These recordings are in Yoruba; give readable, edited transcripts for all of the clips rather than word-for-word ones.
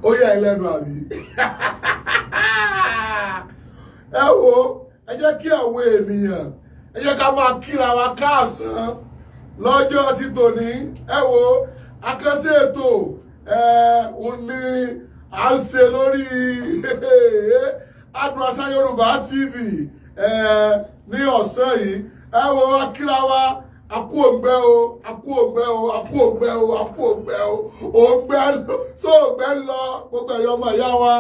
Ó yà ẹ́ lẹ́nu àbí? Ẹ wo, ẹ jẹ́ kí àwọn ènìyàn, ẹ jẹ́ ká máa kíra wa káàsán lọ́jọ́ ti tòní. Ẹ wo, àkànṣe ètò ẹ òun ni à ń ṣe lórí Adùn Àṣà Yorùbá TV ẹ ní ọ̀sán yìí. Ẹ wo, akíra wa, akú òǹgbẹ o, akú òǹgbẹ o, akú òǹgbẹ o, akú òǹgbẹ o, òǹgbẹ lọ só, òǹgbẹ lọ. Gbogbo ẹ̀yọ́ ọmọ ìyá wa,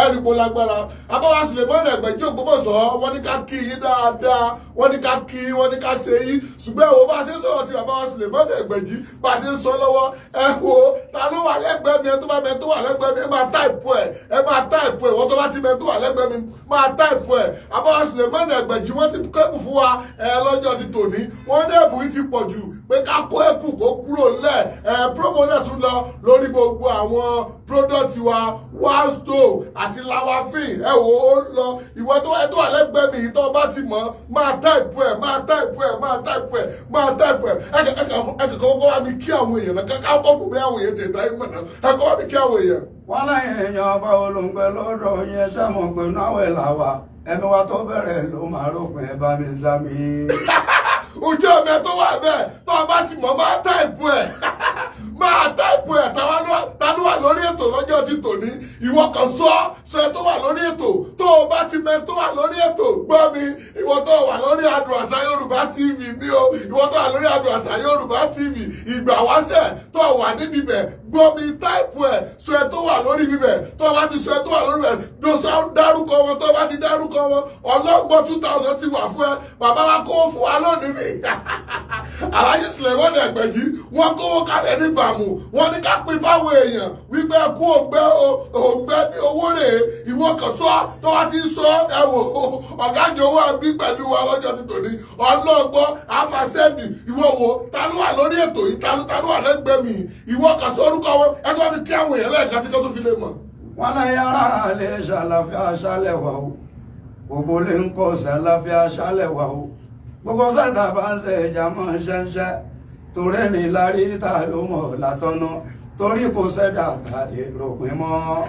ẹ̀rí kó lágbára. Abáwá Sulemana Ẹgbẹ̀jì Ògbómọ̀ṣọ́, wọ́n ní ká kí yín dáadáa, wọ́n ní ká kí yín, wọ́n ní ká ṣe yín. Ṣùgbọ́n ẹ wo, bá a ṣe ń sọ̀rọ̀ tí bàbá wa Sulemana Ẹgbẹ̀jì, bá a ṣe ń sọ lọ́wọ́, ẹ wo, ta ló wà lẹ́gbẹ̀ẹ́ mi? Ẹ tó bá mẹ tó wà lẹ́gbẹ̀ẹ́ mi, ẹ máa type ẹ̀, ẹ máa type ẹ̀. Wọ́n tó bá ti mẹ tó wà lẹ́gbẹ̀ẹ́ mi, máa type ẹ̀. Àbáwá Sulemana Ẹgbẹ̀jì, wọ́n ti kẹ́bù fún wa ẹ lọ́jọ́ ti tòní. Wọ́n ní ẹ̀bùn yìí ti pọ̀ jù, pé ká kó ẹ̀bùn kó kúrò lẹ̀. Ẹ̀ promo náà tún lọ lórí gbogbo àwọn product wa, One àti Lawafin. Ẹ wò ó lọ. Ìwọ tó ẹ tó wà lẹ́gbẹ̀ẹ́ mi, tó bá ti mọ̀, máa type ẹ̀, máa type ẹ̀, máa type ẹ̀, máa type ẹ̀. Ẹ kẹ̀kẹ́ kọ́kọ́ wá mi kí àwọn èèyàn náà, ká kọ́ fún mi àwọn èèyàn ti dá ìmọ̀ náà. Ẹ kọ́ wá mi kí àwọn èèyàn. Wọ́n lẹ́yìn èèyàn ọba olóńgbẹ lọ́dọ̀ yẹn, sẹ́mọ̀ pé náwó làwà, ẹ̀mí wa tó bẹ̀rẹ̀ ló máa rògbìn. Ẹ̀ bá mi sá mi. Ojú ọmọ ẹ tó wà bẹ́ẹ̀, tó o bá ti mọ̀, máa type ẹ̀, máa type ẹ̀. Ta ló wà lórí ètò lọ́jọ́ ti tòní? Ìwọ kan sọ sọ ẹ tó wà lórí ètò. Tó o bá ti mẹ tó wà lórí ètò, gbọ́ mi, ìwọ tó wà lórí Adùn Àṣà Yorùbá TV ní o, ìwọ tó wà lórí Adùn Àṣà Yorùbá TV ìgbà wáṣẹ̀, tó wà níbi bẹ̀, gbọ́ mi, type ẹ̀, sọ ẹ tó wà lórí bíbẹ̀. Tó o bá ti sọ ẹ tó wà lórí bẹ̀, dárúkọ wọn. Tó o bá ti dárúkọ wọn, ọlọ́gbọ́n, 2,000 ti wà fún ẹ. Bàbá wa kó fún wa lónìí ni. Aláyé Sulemana Ẹgbẹ̀jì, wọ́n kówó kalẹ̀ ní bàmù, wọ́n ní ká pín fáwọn èèyàn wípé kú òǹgbẹ o, òǹgbẹ ní owó rèé. Ìwọ kan sọ tó wá ti sọ. Ẹ wò, ọ̀gájọ wà bí pẹ̀lú wa lọ́jọ́ ti tòní. Ọlọ́gbọ́n a máa send. Ìwọ wo, ta ló wà lórí ètò yìí? Ta ló wà lẹ́gbẹ̀ẹ́ mi? Ìwọ kan sọ orúkọ wọn. Ẹ tó wá fi kí àwọn èèyàn lẹ́ẹ̀kan sí kó tó fi lè mọ̀. Wọ́n lẹ́yìn ara lè ṣàlàfíà ṣálẹ̀ wà o, gbogbo lè ń kọ́ ṣàlàfíà ṣálẹ̀ wà o, gbogbo sẹ́ta bá ń ṣe ìjà mọ́ ṣẹ́ńṣẹ́, torí ní lárí ta ló mọ̀ látọ́nà, torí kò sẹ́dá tàdé rògbìn mọ́.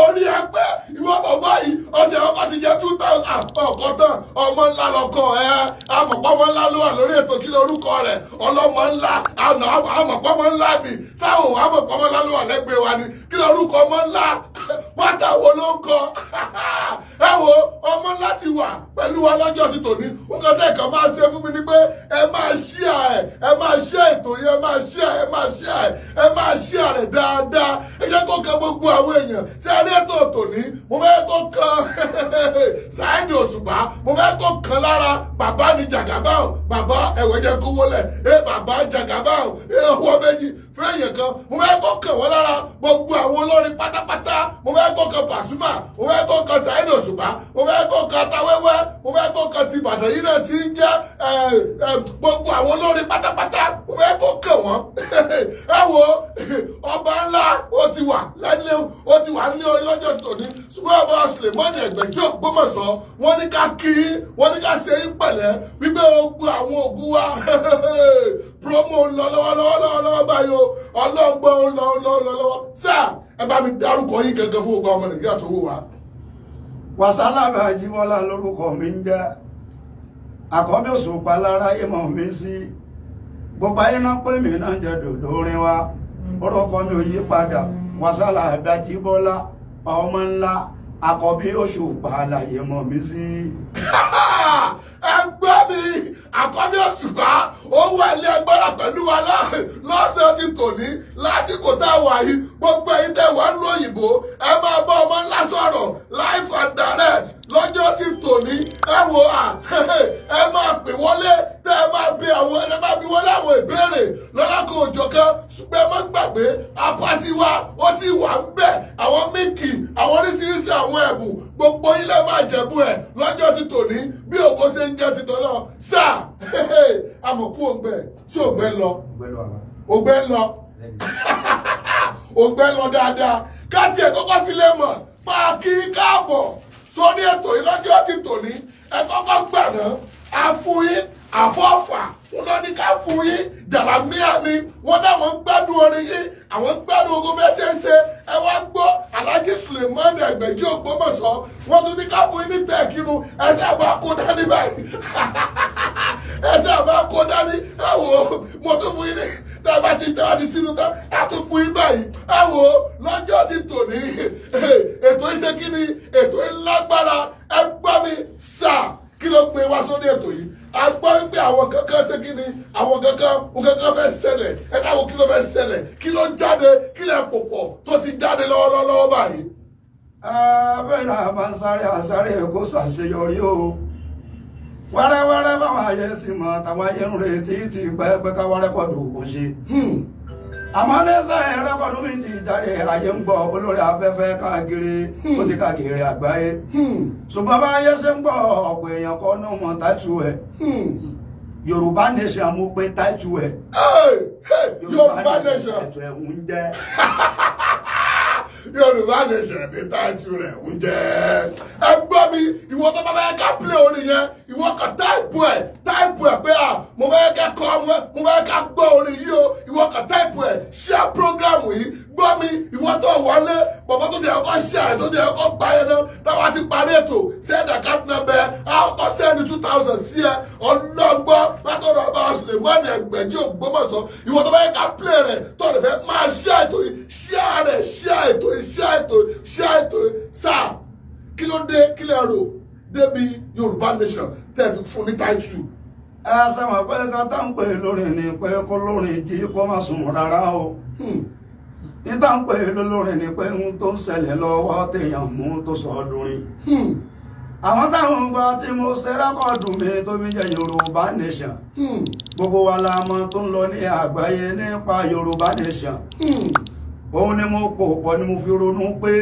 Orí ẹ pé. Ìwọ bàbá yìí, ọtí ọkọ ti jẹ 2,000 ọkọ tán. Ọmọ ńlá lọkọ ẹ, àmọ̀pọ̀mọ ńlá ló wà lórí ètò. Kí lórúkọ rẹ̀? Ọlọ́mọ ńlá àná, àmọ̀pọ̀mọ ńlá mi sáwọn, àmọ̀pọ̀mọ ńlá ló wà lẹ́gbẹ̀ẹ́ wa ni. Kí lórúkọ ọmọ ńlá? Pátá wo ló ń kọ? Ẹ wo, ọmọ ńlá ti wà pẹ̀lú wa lọ́jọ́ ti tòní. Nǹkan tẹ́ kàn máa ṣe fún mi ni pé ẹ máa share ẹ, ẹ máa share ètò yẹn, ẹ máa share, ẹ máa share ẹ, ẹ máa share rẹ̀ dáadáa. Ẹ jẹ́ kó kan gbogbo àwọn èèyàn. Ṣé ẹ rí ètò tòní? Mo fẹ́ kó kan Saheed Òṣùpá, mo fẹ́ kó kan lára bàbá ní Jagaban. Bàbá ẹ̀wẹ̀ jẹ́ kó wọlé ẹ, bàbá Jagaban ẹ, owó méjì fún èèyàn kan. Mo fẹ́ kó kàn wọ́n lára, gbogbo àwọn olórin pátápátá. Mo fẹ́ kó kan Pasuma, mo fẹ́ kó kan Saheed Òṣùpá, mo fẹ́ kó kan Tawẹ́wẹ́, mo fẹ́ kó kan ti Ìbàdàn yìí náà ti ń jẹ́ gbogbo àwọn olórin pátápátá, mo fẹ́ kó kàn wọ́n. Ẹ wo, ọba ńlá ó ti wà lẹ́lẹ́, ó ti wà ní orí lọ́jọ́ tòní. Ṣùgbọ́n ọba Sulemani Ẹgbẹ̀jì Ògbómọ̀ṣọ́, wọ́n ní ká kí, wọ́n ní ká ṣe yín pẹ̀lẹ́ wípé gbogbo àwọn ògùn wa, promo ń lọ lọ́wọ́lọ́wọ́ lọ́wọ́ báyìí o. Ọlọ́ngbọ́n ń lọ lọ́wọ́ lọ́wọ́. Sáà ẹ bá mi dárúkọ yín gẹ́gẹ́ fún gbogbo ọmọ Nàìjíríà tó wò wá. Wàsálàmù Àjíbọ́lá lórúkọ mi ń jẹ́. Àkọ́bí Òṣùpá lára ìmọ̀ mi sí gbogbo ayé náà pé mi náà jẹ́ dòdò orin wa. Orúkọ mi ò yí padà, Wàsálà Àjíbọ́lá, ọmọ ńlá, àkọ́bí Òṣùpá láyé mọ̀ mi sí. Ẹgbẹ́ mi, àkọ́bí Òṣùpá, ó wà ilé agbára pẹ̀lú wa lọ́sẹ̀ ti tòní lásìkò tá a wà yìí. Gbogbo ẹ̀yin tẹ́ wà ń lo òyìnbó, ẹ máa bá ọmọ ńlá sọ̀rọ̀ live and direct lọ́jọ́ ti tòní. Ẹ wò à, ẹ máa pè wọlé, tẹ́ ẹ máa bí àwọn, ẹ máa bí wọlé àwọn ìbéèrè lọ́lọ́kan òjọ̀kan. Ṣùgbọ́n ẹ má gbàgbé, apasi wa ó ti wà ń bẹ̀, àwọn mílìkì, àwọn oríṣiríṣi àwọn ẹ̀bùn, gbogbo ilé máa jẹ̀bú ẹ̀ lọ́jọ́ ti tòní. Bí ògo ṣe ń jẹ́ ti tọ́ náà sáà, àmọ̀kú òǹgbẹ tí òǹgbẹ ń lọ, òǹgbẹ ń lọ, òǹgbẹ ń lọ dáadáa. Káàtì ẹ̀ kọ́kọ́ fi lè mọ̀ máa kí káàbọ̀ sórí ètò yìí lọ́jọ́ ti tòní. Ẹ kọ́kọ́ gbà náà, àfún yín àfọ́fà wọn lọ ní ká fún yín jàlámíà ni wọ́n dáwọn ń gbádùn orin yín. Àwọn gbádùn ogun bẹ́ẹ̀ ṣe ń ṣe. Ẹ wá gbọ́, Alhaji Suleiman Ẹgbẹ̀jì Ògbómọ̀ṣọ́, wọ́n tún ní ká fún yín ní tẹ̀kínú. Ẹ ṣe máa kó dání báyìí, ẹ ṣe máa kó dání. Ẹ wò ó, mo tún fún yín ní tẹ́ ẹ bá ti tẹ́ bá ti sínú tán, á tún fún yín báyìí. Ẹ wò ó, lọ́jọ́ ti tòní, ètò iṣẹ́ kí ni, ètò ìlágbára. Ẹ gbọ́ mi sà, kí ló gbé wá sórí ètò yìí? A gbọ́ wípé àwọn kankan ṣe kí ni, àwọn kankan kankan fẹ́ ṣẹlẹ̀. Ẹ dáwọ́, kí ló fẹ́ ṣẹlẹ̀? Kí ló jáde? Kí lẹ pòpọ̀ tó ti jáde lọ́wọ́lọ́wọ́ báyìí? Bẹ́ẹ̀ náà bá ń sáré àsáré kó ṣàṣeyọrí o, wẹ́rẹ́wẹ́rẹ́ báwọn ayé sì mọ̀, táwọn ayé ń retí ti pẹ́pẹ́ káwá record kò ṣe. Àmọ́ ní sẹ́yìn, record mi ti jáde, ayé ń gbọ́ olórí afẹ́fẹ́ káàkiri, ó ti káàkiri àgbáyé. Ṣùgbọ́n bá ayé ṣe ń gbọ́, ọ̀pọ̀ èèyàn kọ́ ní mọ̀ title ẹ̀. Yorùbá Nation mo pe title ẹ̀. Hey, hey, Yorùbá Nation. Title ẹ̀ ń jẹ́. Yorùbá Nation ní title rẹ̀ ń jẹ́. Ẹ gbọ́ mi, ìwọ tó bá fẹ́ ká play orin yẹn, ìwọ kan type ẹ̀, type ẹ̀ pé à mo fẹ́ ká kọ́, mo fẹ́ ká gbọ́ orin yìí o. Ìwọ kan type ẹ̀, share program yìí. Gbọ́ mi, ìwọ tó wọlé, bàbá tó ti yẹ kó share rẹ̀, tó ti yẹ kó gbà yẹn náà, táwa ti parí ètò, send account number, a kọ́ send 2,000 sí ẹ. Ọlọ́ngbọ́ látọ̀dọ̀ ọba Sulemani Ẹgbẹ̀jì Ògbómọ̀ṣọ́. Ìwọ tó bá yẹ ká play rẹ̀, tó lè fẹ́ máa share ètò yìí, share rẹ̀, share ètò yìí, share ètò yìí, share ètò yìí. Sáà, kí ló dé? Kí lè rò débi Yorùbá Nation tẹ́ fi fún ní title? Ẹ sẹ́wọ̀n pé ká tá ń pè lórin ni pé kó lórin jí kó má sùn rárá o. Ní tá ń pè lórin ni pé ń tó ń ṣẹlẹ̀ lọ́wọ́ téèyàn mú tó sọ lórin. Àwọn táwọn gba tí mo ṣe record mi tó fi jẹ́ Yorùbá Nation, gbogbo wa la mọ̀ tó ń lọ ní àgbáyé nípa Yorùbá Nation. Òun ni mo pò pọ̀ ni mo fi ronú pé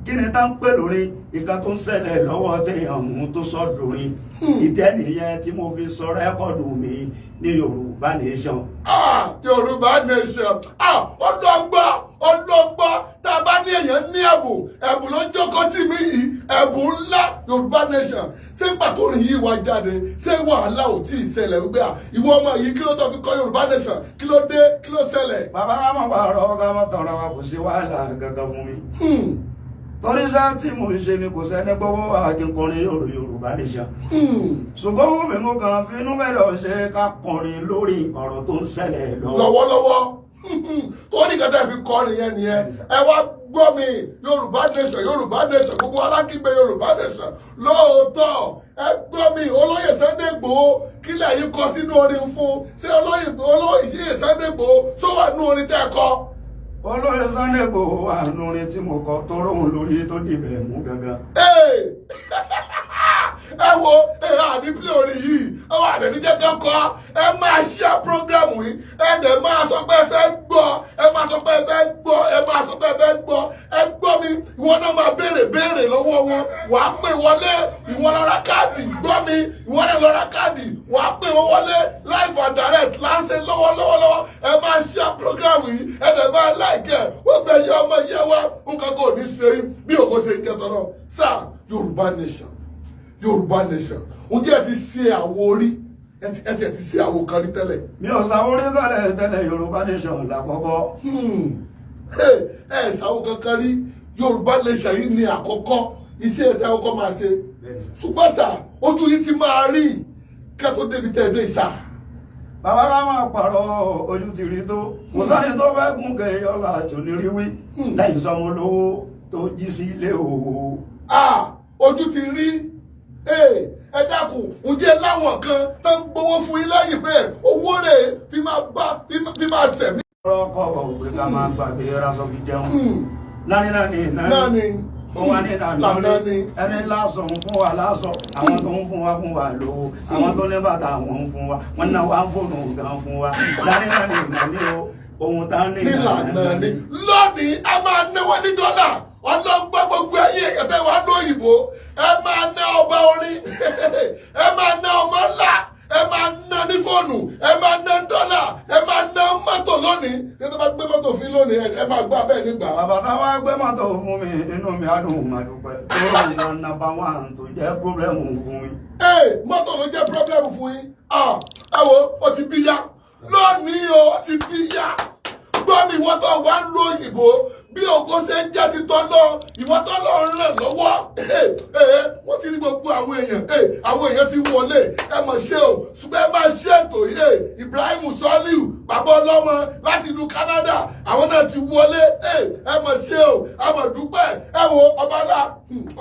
kí ni tá ń pè lórin? Ìka tó ń ṣẹlẹ̀ lọ́wọ́ téèyàn mú tó sọ lórin. Ìdẹ́ nìyẹn tí mo fi sọ record mi ní Yorùbá Nation. Ah, Yorùbá Nation. Ah, ọlọ́ngbọ́, ọlọ́ngbọ́, tá a bá ní èèyàn ní ẹ̀bùn, ẹ̀bùn ló jókòó tì mí yìí, ẹ̀bùn ńlá, Yorùbá Nation. Ṣé pàtó rìn yìí wá jáde, ṣé wàhálà ò tí ì ṣẹlẹ̀ wípé à ìwọ ọmọ yìí, kí ló tó fi kọ́ Yorùbá Nation? Kí ló dé? Kí ló ṣẹlẹ̀? Bàbá, ká mọ̀ pààrọ̀, ká mọ̀ tọ̀rọ̀ wa, kò sí wàhálà gangan fún mi. Torí iṣẹ́ tí mo ń ṣe ni, kò sẹ́ni gbọ́wọ́ akínkọrin Yorùbá Nation. Ṣùgbọ́n wọ́n mi mú kan finú bẹ̀rẹ̀ ṣe ká kọrin lórí ọ̀rọ̀ tó ń ṣẹlẹ̀ lọ. Lọ́wọ́lọ́wọ́ tó ní kẹtẹ́ fi kọrin yẹn nìyẹn. Ẹ wá gbọ́ mi, Yorùbá Nation, Yorùbá Nation, gbogbo alákìgbé Yorùbá Nation lóòótọ́. Ẹ gbọ́ mi, olóyè Sunday Igboho, kílẹ̀ yìí kọ sínú orin fún? Ṣé olóyè Sunday Igboho sọ wà nínú orin tẹ́ ẹ kọ? Olóyè Sunday Igboho wà nínú orin tí mo kọ, tó róhùn lórí tó dìbẹ̀ mú gangan. Ẹ wo ẹ, àní pílẹ̀ orin yìí, ẹ wà ní jẹ́ kẹ́kọ̀ọ́. Ẹ máa share program yìí, ẹ dẹ̀ máa sọ pé ẹ fẹ́ gbọ́, ẹ máa sọ pé ẹ fẹ́ gbọ́, ẹ máa sọ pé ẹ fẹ́ gbọ́. Ẹ gbọ́ mi, ìwọ náà máa béèrè béèrè lọ́wọ́ wọn, wàá pè wọlé. Ìwọ lọ ra káàdì. Gbọ́ mi, ìwọ náà lọ ra káàdì, wàá pè wọ́n wọlé live and direct láǹṣẹ lọ́wọ́lọ́wọ́. Ẹ máa share program yìí, ẹ dẹ̀ máa like ẹ. Wọ́n gbẹ yẹ ọmọ yẹ wá, nǹkan kò ní ṣe bí òkò ṣe ń jẹ tọ́lọ́. Sáà, Yorùbá Nation, Yorùbá Nation, ǹjẹ́ ẹ ti ṣe àwo orí? Ẹ ti ṣe àwo kan rí tẹ́lẹ̀? Mi ò ṣàwórí tẹ́lẹ̀ tẹ́lẹ̀, Yorùbá Nation lákọ́kọ́. Ẹ ṣàwo kankan rí, Yorùbá Nation yìí ni àkọ́kọ́ iṣẹ́ ẹ̀dá ọkọ̀ máa ṣe. Ṣùgbọ́n sà, ojú yìí ti máa rí kẹ́tọ́ débi tẹ́ ẹ dé sà. Bàbá, ká máa pààrọ̀, ojú ti rí tó. Kò sáré tó fẹ́ gún kẹyọ láti oníríwí lẹ́yìn sọmọ olówó tó jí sí ilé òwò. Ah, ojú ti rí. Ẹ dákun, ǹjẹ́ láwọn kan tó ń gbowó fún yín lẹ́yìn pé owó rẹ̀ fi máa bá fi máa sẹ̀mí? Ọkọ̀ ògbé ká máa gbàgbé raṣọ fi jẹun náni náni. Náni. Ó wà ní Lànà ni. Ẹni lásán ń fún wa lásọ, àwọn tó ń fún wa lówó, àwọn tó ní bàtà àwọn ń fún wa, wọn náà wá fóònù gan fún wa. Náni náni náni o, ohun tá ní. Nílànà ni lónìí, a máa náwó ní dọ́là. Ọlọ́ngbọ́, gbogbo ẹyẹ ẹ̀fẹ́ wa lóyìnbó, ẹ máa ná ọba orin, ẹ máa ná ọmọ ńlá, ẹ máa ná ní fóònù, ẹ máa ná dọ́là, ẹ máa ná mọ́tò lónìí. Ṣé tó bá gbé mọ́tò fún yín lónìí, ẹ máa gbọ́ abẹ́ nígbà? Bàbá tá wá gbé mọ́tò fún mi, inú mi á dùn, máa dúpẹ́ tó rọ̀ nǹkan number one tó jẹ́ problem fún mi. Ee, mọ́tò ló jẹ́ problem fún yín. Ah, ẹ wo, ó ti bí yá lónìí o, ó ti bí yá. Gbọ́. Gbọ́ mi, ìwọ tó wà ń lo òyìnbó, bí ògo ṣe ń jẹ́ ti tọ́lọ́, ìwọ tó lọ ń ràn lọ́wọ́. Wọ́n ti rí gbogbo àwọn èèyàn, àwọn èèyàn ti wọlé. Ẹ mọ̀ ṣe o, ṣùgbọ́n ẹ máa ṣe ètò yìí. Ibrahim Soliu, bàbá ọlọ́mọ láti ìlú Canada, àwọn náà ti wọlé. Ẹ mọ̀ ṣe o, ẹ mọ̀ dúpẹ́. Ẹ wo ọba ńlá,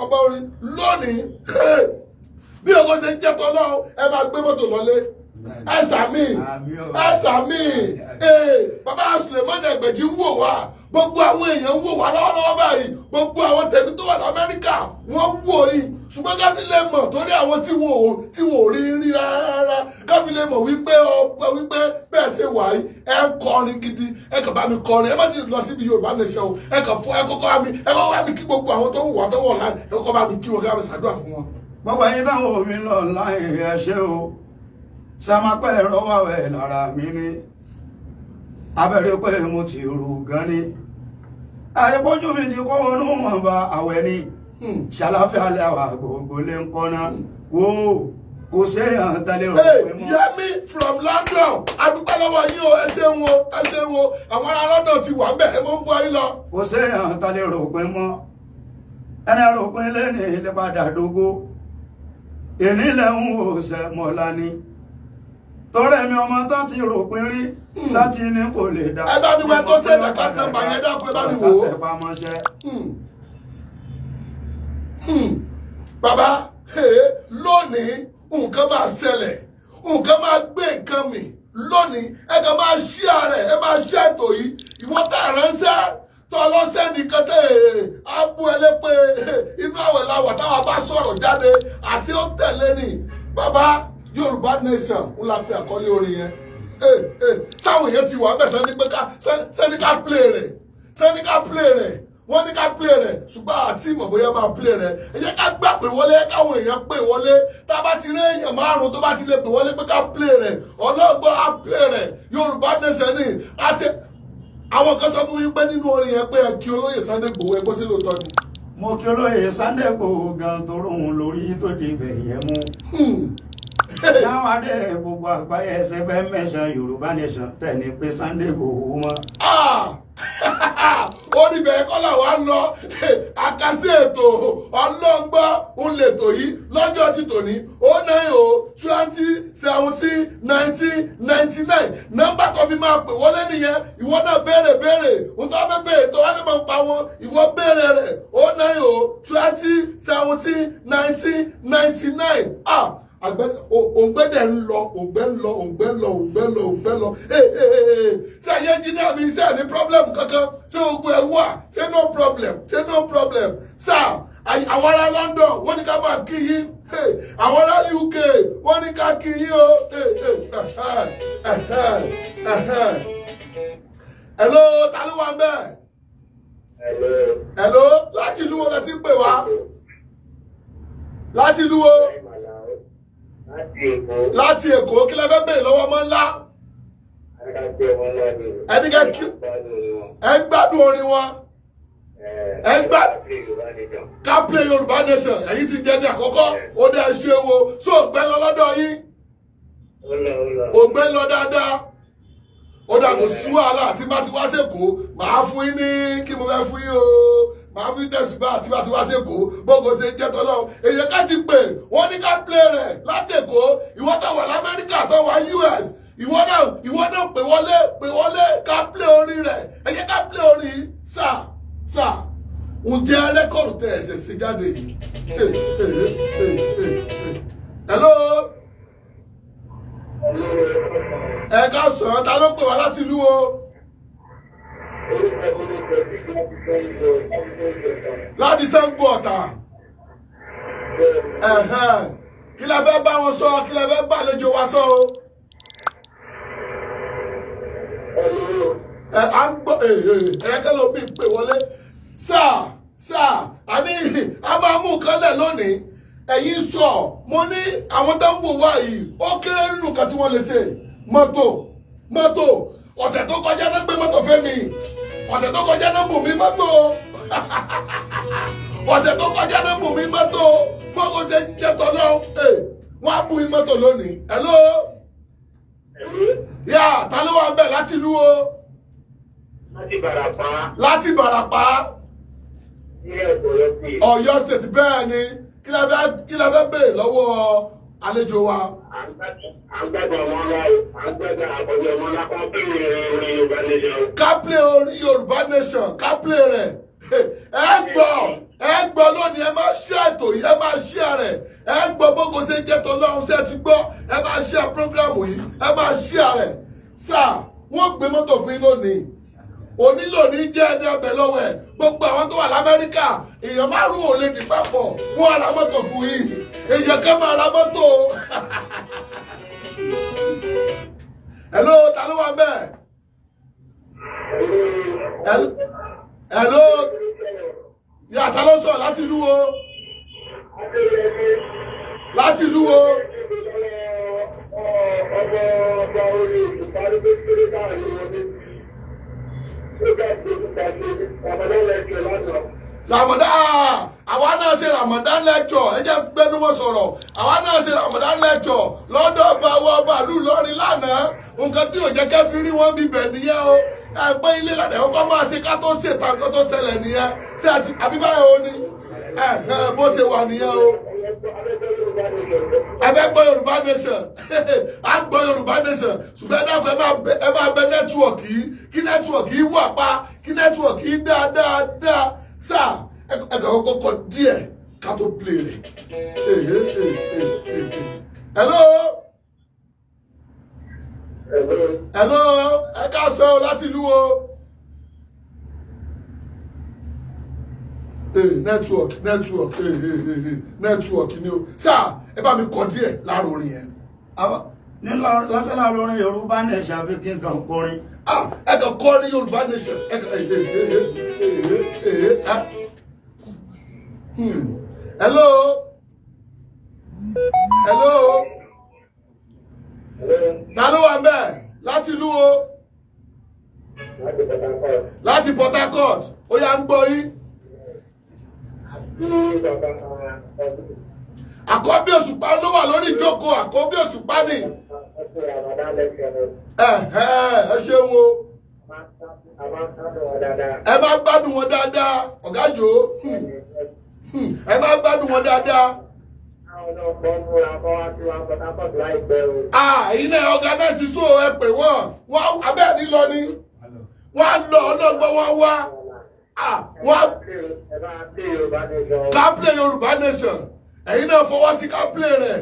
ọba orin lónìí, bí ògo ṣe ń jẹ́ tọ́lọ́, ẹ máa gbé mọ́tò lọlé. Ẹ sàmì, ẹ sàmì. Bàbá Sulemani Ẹgbẹ̀jì ń wò wá, gbogbo àwọn èèyàn ń wò wá lọ́wọ́lọ́wọ́ báyìí, gbogbo àwọn tẹ̀mí tó wà l'Amẹ́ríkà wọ́n ń wò yìí. Ṣùgbọ́n káfí lè mọ̀, torí àwọn tí wọn ò rí rí rárá, káfí lè mọ̀ wípé ọgbẹ́ wípé bẹ́ẹ̀ ṣe wà yìí, ẹ ń kọrin gidi. Ẹ kàn bá mi kọrin. Ẹ má ti lọ síbi Yorùbá Nation o. Ẹ kàn fún ẹ kọ́kọ́ bá mi, ẹ kọ́kọ́ bá mi kí gbogbo àwọn tó ń wà tó wọ̀ láì, ẹ kọ́kọ́ bá mi kí wọn, kí wọ́n bá mi ṣàdúrà fún wọn. Gbogbo ẹ̀yin táwọn omi lọ láì, ẹ ṣé o. Sàmápẹ́ ẹ̀rọ wà wẹ̀ lára mi ní abẹ́rẹ́ pé mo ti rù gan ni, àìpọ́jú mi ti kọ́ wọnú wọn bá àwẹ̀ ni. Ṣàlàfíà lẹ́wà, gbogbo lè ń kọ́ná wo, kò séèyàn tẹ́lẹ̀ rò Hey, pé mọ́. Yẹmi from London, adúpẹ́ lọ́wọ́ yín o. Ẹ ṣeun o, ẹ ṣeun o. Àwọn ará London ti wà ń bẹ̀. Ẹ mọ̀ ń bọ́ yín lọ. Kò séèyàn tẹ́lẹ̀ rò pé mọ́, ẹni rò pé lẹ́ni ilé padà dógó, èní lẹ̀ ń wò sẹ́ mọ́lá ni, torí mi ọmọ tán ti rò pé rí láti ní kò lè dá. Ẹ bá mi wẹ tó send account number yẹn, dákun, ẹ bá mi wò ó. Sàtẹ̀pamọ́ṣẹ́. Bàbá, hey, lónìí nǹkan máa ṣẹlẹ̀, nǹkan máa gbé nǹkan mì lónìí. Ẹ kàn máa ṣí ààrẹ, ẹ máa ṣí ètò yìí. Ìwọ tá a ránṣẹ́ tó ọlọ́sẹ̀ nìkan tẹ̀ ẹ́ á bú ẹ lépè. Inú àwẹ̀ la wà táwa bá sọ̀rọ̀ jáde, àṣé ó tẹ̀lé ni. Bàbá, Yorùbá Nation ń la pe àkọlé orin yẹn. Sáwọn èèyàn ti wà bẹ́ẹ̀, sẹ́ni pé ká sẹ́ni ká play rẹ̀, sẹ́ni ká play rẹ̀, wọ́n ní ká play rẹ̀, ṣùgbọ́n àti ìmọ̀ bóyá máa play rẹ̀. Ẹ jẹ́ ká gbà pé wọlé, káwọn èèyàn pè wọlé. Tá a bá ti rí èèyàn márùn tó bá ti lè pè wọlé pé ká play rẹ̀, ọlọ́gbọ́n á play rẹ̀. Yorùbá Nation ni. Àti àwọn kan sọ fún mi pé nínú orin yẹn pé ẹ kí olóyè Sunday Igboho, ẹ gbọ́ sí lóòótọ́ ni? Mo kí olóyè Sunday Igboho gan, torí òun lórí tó di ibẹ̀ yẹn mú. Táwọn adé gbogbo àgbáyé ẹsẹ̀ fẹ́ mẹ́sàn Yorùbá Nation tẹ̀ ní pé Sunday Igboho mọ́. Ah! Orí bẹ̀rẹ̀ kọ́ làwa ń lọ. Àkàsí ètò ọlọ́ngbọ́ ń lètò yìí lọ́jọ́ ti tòní. 090 20 17 19 99, nọ́mbà tó fi máa pè wọlé nìyẹn. Ìwọ náà béèrè, béèrè ohun tó wá fẹ́ béèrè, tó wá fẹ́ máa pa wọn, ìwọ béèrè rẹ̀. 090 20 17 19 99. Ah, àgbẹ̀ òǹgbẹ́ dẹ̀ ń lọ, òǹgbẹ́ ń lọ, òǹgbẹ́ ń lọ, òǹgbẹ́ ń lọ, òǹgbẹ́ ń lọ. Ee ee ee, ṣé ẹ̀yẹ engineer mi, ṣé ẹ̀ ní problem kankan? Ṣé ogun ẹ̀ wà? Ṣé no problem? Ṣé no problem? Sir, àwọn ará London wọ́n ní ká máa kí yín. Hey, àwọn ará UK wọ́n ní ká kí yín o. Hey, hey, ẹ̀hẹ́, ẹ̀hẹ́. Hello, ta ló wà ń bẹ̀? Hello. Hello, láti ìlú wo lẹ ti ń pè wá? Láti ìlú wo? Láti Èkó. Láti Èkó. Kí lẹ fẹ́ béèrè lọ́wọ́ ọmọ ńlá? Adájọ́ ọmọ ńlá ni. Ẹni kẹ́ kí- Ẹ ń gbádùn orin wọn. Ká play Yorùbá Nation. Ẹ̀yin ti jẹ́ ní àkọ́kọ́. Ó dẹ́ ṣe wo so ògbẹ́ lọ lọ́dọ̀ yín? Ó lọ, ó lọ. Ògbẹ́ lọ dáadáa. Ó dà, kò sí wàhálà. Tí bá ti wá sẹ́kọ̀ọ́, màá fún yín ní kí mo fẹ́ fún yín o. Màá fún yín tẹ̀sùbá tí bá ti wá sẹ́kọ̀ọ́. Bógo ṣe jẹ́ tọ́lọ́. Èyàn ká ti pè wọ́n ní ká play rẹ̀ látẹ̀kọ́. Ìwọ tó wà l'Amẹ́ríkà, tó wà US, ìwọ náà pè wọlé, pè wọlé, ká play orin rẹ̀. Ẹ jẹ́ ká play orin yìí. Sà, sà, ǹjẹ́ record tẹ ẹ̀sẹ̀ sí jáde yìí? Hey, hey, hey, hey, hey. Hello, ẹ ká sọ̀rọ̀. Ta ló pè wá láti ìlú o? Orúkọ Láti Ṣàngó Ọ̀tà. Ẹ̀hẹ́n. Kí lẹ fẹ́ bá wọn sọ? Kí lẹ fẹ́ bá àlejò wa sọ o? Ẹ à ń gbọ́. Ẹ kẹ́ ló bí pè wọlé. Sáà, sáà, àní a máa mú nǹkan lẹ̀ lónìí. Ẹ̀yin sọ, mo ní àwọn tó ń wò wá yìí, ó kéré nínú nǹkan tí wọ́n lè ṣe. Mọ́tò, mọ́tò, ọ̀sẹ̀ tó kọjá náà gbé mọ́tò fẹ́ mi. Ọ̀sẹ̀ tó kọjá náà bù mí mọ́tò. Ọ̀sẹ̀ tó kọjá náà bù mí mọ́tò. Gbogbo ṣe ń jẹ́ tọ́lọ́, wọ́n á bù mí mọ́tò lónìí. Hello, yà, ta ló wà ń bẹ̀ láti ìlú o? Láti Ìbàràpá Láti Ìbàràpá. ní Ọ̀yọ́ sí. Ọ̀yọ́ State, bẹ́ẹ̀ ni. Kí lẹ fẹ́ béèrè lọ́wọ́ àlejò wa? À ń gbàgbọ́ ọmọ ńlá o, à ń gbàgbọ́ àkọ́jọ ọmọ ńlá kan bí orin Yorùbá Nation. Ká play orin Yorùbá Nation, ká play rẹ̀. Ẹ gbọ́, ẹ gbọ́ lónìí. Ẹ máa ṣe ètò yìí, ẹ máa ṣe rẹ̀. Ẹ gbọ́ bógo ṣe ń jẹ́ tọ́lọ́run. Ṣe ti gbọ́? Ẹ máa ṣe program yìí, ẹ máa ṣe rẹ̀. Sáà wọ́n gbé mọ́tò fún yín lónìí. Onílò ní jẹ́ ẹni ọbẹ̀ lọ́wọ́ ẹ̀. Gbogbo àwọn tó wà l'Amẹ́ríkà, èèyàn 5 ò lè dì papọ̀, wọ́n á ra mọ́tò fún yín. Èèyàn kan máa ra mọ́tò. Hello, ta ló wà mẹ́ẹ̀? Hello, yà, ta ló sọ̀rọ̀ láti ìlú wo? Láti ìlú wo? Ọmọ ọba orí ìparí tó kéré láàrin wọn ní ó bá tó ìpàdé Ramadan lecture lánàá. Ramadan, ah, àwa náà ṣe Ramadan lecture. Ẹ jẹ́ gbẹ́nu wọn sọ̀rọ̀. Àwa náà ṣe Ramadan lecture lọ́dọ̀ ọba àwọn ọba ìlú Ìlọrin lánàá. Nǹkan tí ò jẹ́ kẹ́ fi rí wọn bíbẹ̀ nìyẹn o. Ẹ pé ilé ládàá ẹ̀kọ́ máa ṣe ká tó ṣètà. Nǹkan tó ṣẹlẹ̀ nìyẹn. Ṣé àti àbí báyìí o ní ẹ ẹ bó ṣe wà nìyẹn o. Ẹ fẹ́ gbọ́ Yorùbá Nation, á gbọ́ Yorùbá Nation, ṣùgbọ́n ẹ dákun, ẹ máa bẹ network yìí, kí network yìí wà pa, kí network yìí dáadáa. Sáà ẹ kàn kọ́kọ́ kọ díẹ̀ ká tó play rẹ̀. Hello, hello, ẹ ká sọ ọ láti ìlú wo? Network, network, network ni o. Sáà ẹ bá mi kọ díẹ̀ lára orin yẹn. Ní lásán láàrin orin Yorùbá Nation, àbí kí n kàn kọrin? Ah, ẹ kàn kọ ní Yorùbá Nation. Ẹ kàn eh. Hello, hello, ta ló wà ńbẹ̀? Láti ìlú wo? Láti Port Harcourt. Láti Port Harcourt. Ó yá, ń gbọ́ yín. Ní bàbá ọdún Àkọ́bí Òṣùpá ló wà lórí ìjókòó. Àkọ́bí Òṣùpá ni. ọdún Ramadan lecture. Ẹ ẹ ẹ ṣeun o. A máa ń sábà wọn dáadáa. Ẹ máa gbádùn wọn dáadáa, ọ̀gá jò. Ẹ máa gbádùn wọn dáadáa. Àwọn náà kọ́ múra kọ́ wá sí wa Port Harcourt láìpẹ́ o. Ah, èyí náà organize, so ẹ pè wọ́n. Wọ́n abẹ́ ní lọ ni wọ́n á lọ ọlọ́gbọ́n, wọ́n wá. Ah, wọ́n. Ẹ bá play Yorùbá Nation. Ká play Yorùbá Nation. Ẹ̀yin náà fọwọ́ sí ká play rẹ̀.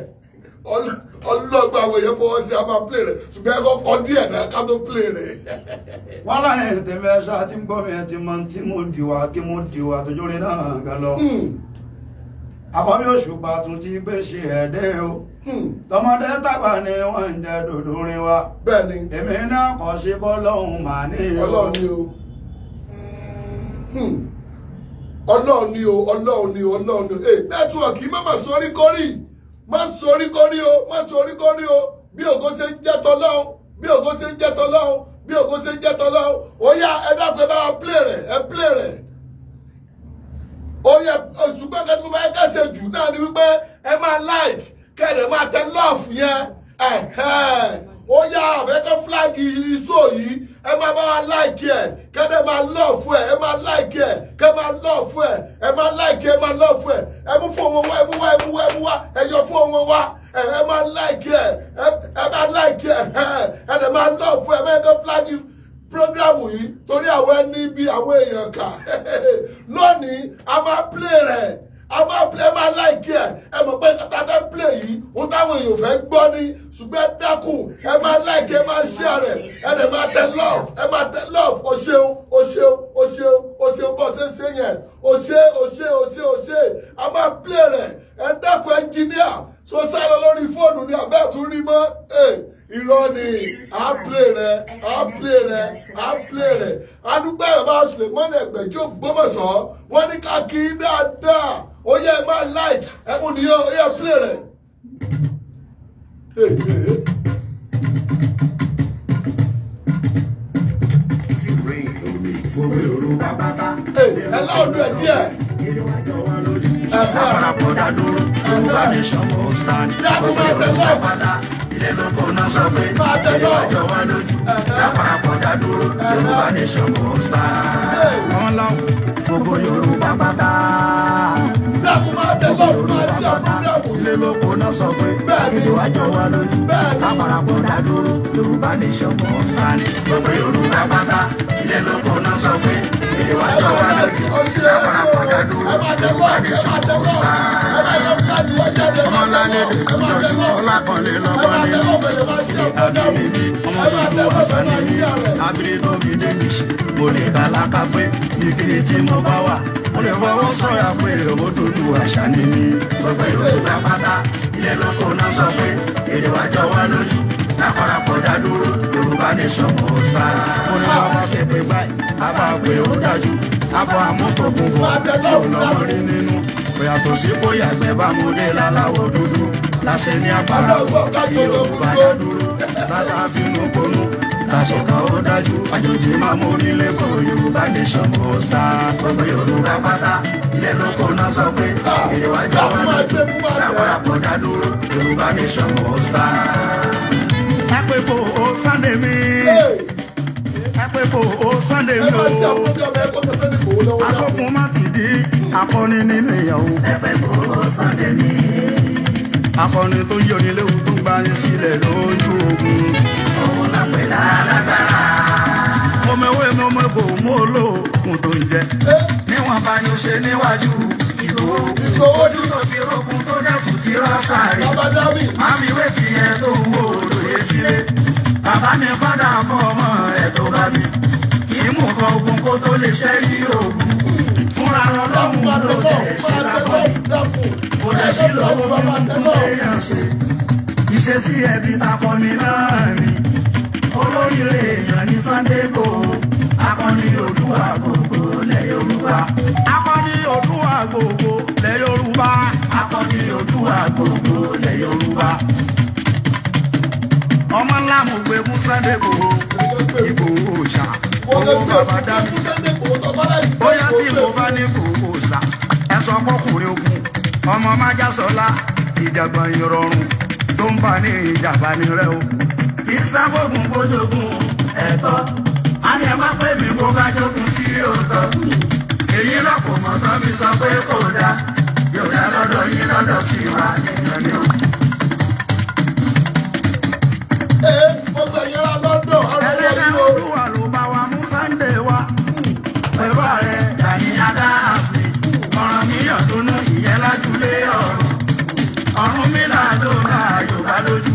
Ọlọ́gbọ́n, àwọn èèyàn fọwọ́ sí, a máa play rẹ̀, ṣùgbọ́n ẹ kọ́kọ́ díẹ̀ náà ká tó play rẹ̀. Wọ́n láyé tèmi, ẹ ṣáà tí ń gbọ́ mi, ẹ ti mọ tí mo dìwà kí mo dìwà tójú rin náà gan lọ. Àkọ́bí Òṣùpá tún ti gbé ṣe ẹ̀dẹ́ o. Tọmọdé tàgbà ni wọ́n ń jẹ dòdò rin wa. Bẹ́ẹ̀ ni. Èmi náà kọ́ sí bọ́lọ́hún mà ní o. Ọlọ́run ni o. Ọlọ́run ni o, Ọlọ́run ni o, Ọlọ́run ni o. Ee, network má má sọrí kórì, má sọrí kórì o, má sọrí kórì o. Bí ògo ṣe ń jẹ́ tọ́lọ́run, bí ògo ṣe ń jẹ́ tọ́lọ́run, bí ògo ṣe ń jẹ́ tọ́lọ́run. Ó yá, ẹ dákun, ẹ bá wa play rẹ̀, ẹ play rẹ̀. Ó yẹ, ṣùgbọ́n nǹkan tí mo bá yẹ ká ṣe jù náà ni wípé ẹ máa like, kẹ́ẹ̀dẹ̀ máa tẹ love yẹn. Ẹ̀hẹ́n, ó yá, àfẹ́kẹ́ flag iṣó yìí. Ẹ máa bá wa like ẹ, kẹ́ẹ̀dẹ̀ máa love ẹ. Ẹ máa like ẹ, kẹ́ẹ̀ máa love ẹ. Ẹ máa like ẹ, máa love ẹ. Ẹ mú fún wọn wá, ẹ mú wá, ẹ mú wá, ẹ mú wá, ẹ yọ fún wọn wá. Ẹ ẹ máa like ẹ, ẹ máa like ẹ, ẹ dẹ̀ máa love ẹ. Ẹ máa flag program yìí torí àwọn ẹni bí àwọn èèyàn kà lónìí. A máa play rẹ̀, a máa play. Ẹ máa like ẹ. Ẹ mọ̀ pé nǹkan tá a fẹ́ play yìí, ohun táwọn èèyàn fẹ́ gbọ́ ni, ṣùgbọ́n ẹ dákun, ẹ máa like, ẹ máa share rẹ̀, ẹ dẹ̀ máa tẹ love, ẹ máa tẹ love. O ṣeun, o ṣeun, o ṣeun, o ṣeun. Bọ́ ṣe ń ṣe yẹn, o ṣe, o ṣe, o ṣe, o ṣe. A máa play rẹ̀. Ẹ dákun, engineer so sáré lórí fóònù ni àbẹ́ tún rí mọ́. Irọ́ ni. À play rẹ̀, à play rẹ̀, à play rẹ̀. Adúpẹ́ bàbá Sulemani Ẹgbẹ̀jọ́ Ògbómọ̀ṣọ́. Wọ́n ní ká kí i dáadáa. Ó yẹ, ẹ máa like ẹ mú nìyẹn. Ó yẹ, play rẹ̀. Hey, hey, hey. Gbogbo Yorùbá pátá. Ẹ láòdù ẹ díẹ̀. Àpapọ̀ dádúró, Yorùbá Nation must stand. Dákun, máa tẹ Gbogbo Yorùbá love. pátá, ilé lóko náà sọ pé Máa tẹ ilé love. wájọ wá lójú. Àpapọ̀. dá dúró, Yorùbá nation must stand. Ọlọ́run, gbogbo Yorùbá pátá. Dákun, máa tẹ love, máa share program yìí. Ilé lóko náà sọ pé èdè wa jọ wá lójú. Ká parapọ̀ dá dúró, Yorùbá nation must stand. Gbogbo Yorùbá pátá. Ilé lóko náà sọ pé èdè wa Ẹ jọ máa wá like lójú. ọṣẹ Ká ẹṣẹ parapọ̀ dá o. dúró, Ẹ máa tẹ Yorùbá love, ẹ nation máa tẹ must love. stand. Ẹ máa yọ flag wá jáde. Ọmọ ńlá lédè Ẹ máa tẹ tó jọjú, love. ọlákànlé Ẹ lọ́gbọ́n máa tẹ nínú. love, ẹ máa share program Àbínibí yìí. ọmọ Ẹ máa tẹ dúdú love, àṣà ẹ máa ni mí. share rẹ̀. Abiri tó fi débi mo lè ta láká pé níkiri tí mo bá wà, mo lè fọwọ́ sọ̀yà pé owó dúdú àṣà ni mí. Gbogbo Yorùbá pátá, ilé lóko náà sọ pé èdè wa jọ wá lójú. Ká parapọ̀ dá dúró, Yorùbá nation must stand. Mo ní bàbá ṣe pé báyìí, bàbá pé ó dájú. Àbọ̀ àmútòkùn bọ̀ tí ò lọ́mọ rí nínú. Kò yàtọ̀ sí kó yàgbẹ́ bá mo dé láláwọ̀ dúdú. Láṣẹ ní àpárá tí Yorùbá dá dúró. Bàbá finú konú. Kàṣọ̀kan ó dájú, àjòjì máa mú onílé kó, Yorùbá nation must stand. Gbogbo Yorùbá pátá, ilé lóko náà sọ pé èdè wa jọ wá Dákun, máa gbé lójú. fún máa tẹ̀. Ká parapọ̀ dá dúró, Yorùbá nation must stand. Ẹ pé kó o Sunday mi. Hey, Ẹ pé kó o Sunday ẹ mi máa share o. program ẹ kó tẹsán ní kòwó lọ́wọ́ dákun. Akókun má ti di akọni nínú ìyàwó. Ẹ pé kó o Sunday mi. Akọni tó yọ ní léwu tó ń gbani sílẹ̀ lójú ogun. Òun la pè lálágbára. Mo mẹwé, mo mẹ́bò, mo lóògùn tó ń jẹ. Níwọ̀n bá ní ó ṣe níwájú Ìgbòho. Ìgbòho. Ojú tó ti rókun tó dẹ̀tù ti rọ́ sáré. Bàbá Dami. Má fi wé tiẹ̀ tó ń wò lóye sílé. Bàbá mi fádà fún ọmọ ẹ̀ tó bá mi. Kì í mú nǹkan ogun kó tó lè ṣẹ́rí ogun. Fúnra Dákun, lọ́lọ́run máa ló tẹ love, dẹ̀ ṣe máa tẹ lápá. love, dákun. Kò Ẹ dẹ̀ sí love, lọ́wọ́ máa fún tẹ fún love. èèyàn ṣe. Ìṣesí ẹbí takọni náà ni. Olóríire èèyàn ní Sunday Igboho. Akọni Oòduà gbogbo lẹ̀ Yorùbá. Akọni Oòduà gbogbo lẹ̀ Yorùbá. Akọni Oòduà gbogbo lẹ̀ Yorùbá. Ọmọ ńlá mo gbé fún Sunday Igboho. Ìgbòho ṣá. Wọ́n lè Owó gbé bàbá fún dá mi. fún Sunday Igboho tó bá láì Bóyá tí mo bá ní kò sà, ẹ sọ pọkùnrin ogun ọmọ májàsọlá, ìjàgbọ̀n ìrọ̀rùn tó ń bá ní ìjàmbá ní rẹ o. Kì í sáfógun kójógun ẹ̀tọ́, á ní ẹ má pè mí kó ká jógun tí yóò tọ́. Èyí lọ́pọ̀ mọ́ tán mi sọ pé kò dáa, yóò dá lọ́dọ̀ yín, lọ́dọ̀ tí wà nìyẹn ni o. Ee, gbogbo ẹ̀yin ará London, ará Ẹlẹ́dẹ̀ wọ̀nyí o. Olúwa ló bá wa mú Sunday wá. Pẹ̀lú ààrẹ Gani Adams ni ọ̀ràn míyàn dúnú ìyẹn lájúlé ọ̀run. Ọ̀run mílà ló ra Yorùbá lójú.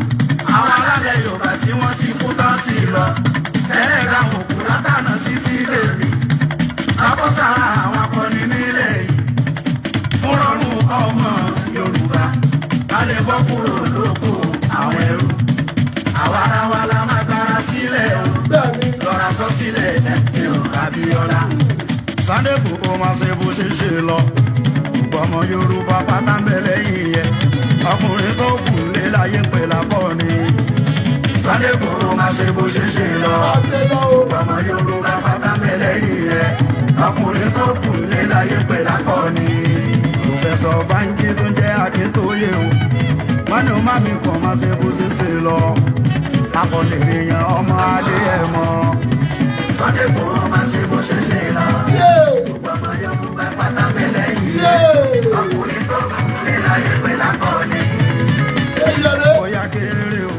Àwọn alálẹ̀ Yorùbá tí wọ́n ti kú tán ti lọ. Tẹ́lẹ̀ dáhùn òkú látànà títí lèmi. Àkọ́sára àwọn akọni nílẹ̀ yìí. Fún rọrùn ọmọ Yorùbá. Ká lè bọ́ kúrò lóko àwọn ẹrú. Àwa ara wa la máa gbára sílẹ̀ o, Bẹ́ẹ̀ni. lọ́ra sọ sílẹ̀ ẹ̀mí ò Abíọ́lá. Sunday Igboho máa ṣe bó ṣe ṣe lọ. Ọmọ Yorùbá pátá ń bẹ lẹ́yìn yẹn. Ọkùnrin tó kù lé láyé ń pè lákọ́ni. Sunday Igboho máa ṣe bó ṣe ṣe lọ. Máa ṣe lọ o. Ọmọ Yorùbá pátá ń bẹ lẹ́yìn yẹn. Ọkùnrin tó kù lé láyé ń pè lákọ́ni. Professor Bánjí tó ń jẹ́ Akíntóyè o. Wọ́n ní o má mi kàn máa ṣe bó ṣe ṣe lọ. Akọni èèyàn ọmọ Adéyẹmọ. Sunday Igboho máa ṣe bó ṣe ṣe lọ. Yéè. Gbogbo ọmọ Yorùbá pátá ń bẹ lẹ́yìn Yéè. ọkùnrin tó kù lé láyé pé lákọ́ni. Eyẹrẹ. Bóyá kéré o.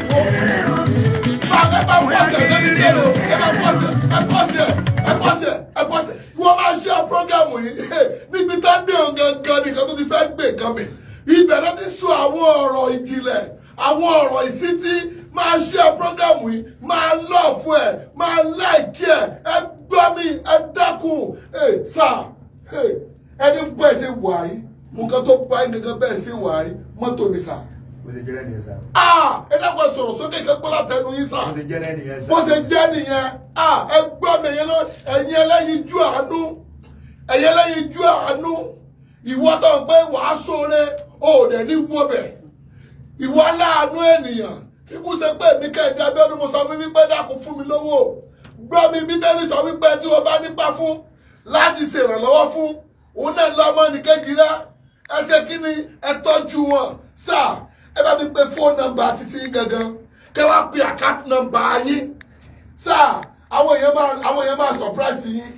Bá ẹ bá pọ̀sẹ̀ lẹ́ni kéré o. Ẹ bá pọ̀sẹ̀, ẹ pọ̀sẹ̀, ẹ pọ̀sẹ̀, ẹ pọ̀sẹ̀. Ìwọ máa ṣe program yìí. Níbi tá dé òun gangan nìkan tó ti fẹ́ gbé nǹkan mi. Ibẹ̀ ló ti sọ àwọn ọ̀rọ̀ ìjìnlẹ̀, àwọn ọ̀rọ̀ ìsítí. Máa ṣe program yìí, máa love ẹ̀, máa like ẹ̀, ẹ gbọ́ mi, ẹ dákun. Ẹ sà, ẹni bẹ́ẹ̀ ṣe wà yìí, nǹkan tó bá yín gangan bẹ́ẹ̀ ṣe wà yìí, mọ́tò ni sà. Bó ṣe jẹ́ nìyẹn sá. Ah, ẹ dákun, ẹ sọ̀rọ̀ sókè kẹ́gbọ́n látẹnu yín sà. Bó ṣe jẹ́ nìyẹn sá. Bó ṣe jẹ́ nìyẹn. Ah, ẹ gbọ́ mi, ẹ̀yin lọ, ẹ̀yin ẹlẹ́yin jú àánú, ẹ̀yin ẹlẹ́yin jú àánú. Ìwọ tó ń pé wàá sóore, o ò dẹ̀ ní wọbẹ̀. Ìwọ aláàánú ènìyàn, kíkú ṣe pé èmi Kẹ́hìndé Abíọ́dún, mo sọ fún wípé dákun, fún mi lówó. Gbọ́ mi, Bíbélì sọ wípé tí o bá nípa fún láti ṣèrànlọ́wọ́ fún òun náà lọ́mọ nìkejì rẹ, ẹ ṣe kí ni? Ẹ tọ́jú wọn. Sáà ẹ bá mi pe phone number títí yín gangan, kẹ wá pe account number yín sáà. Àwọn èèyàn máa surprise yín,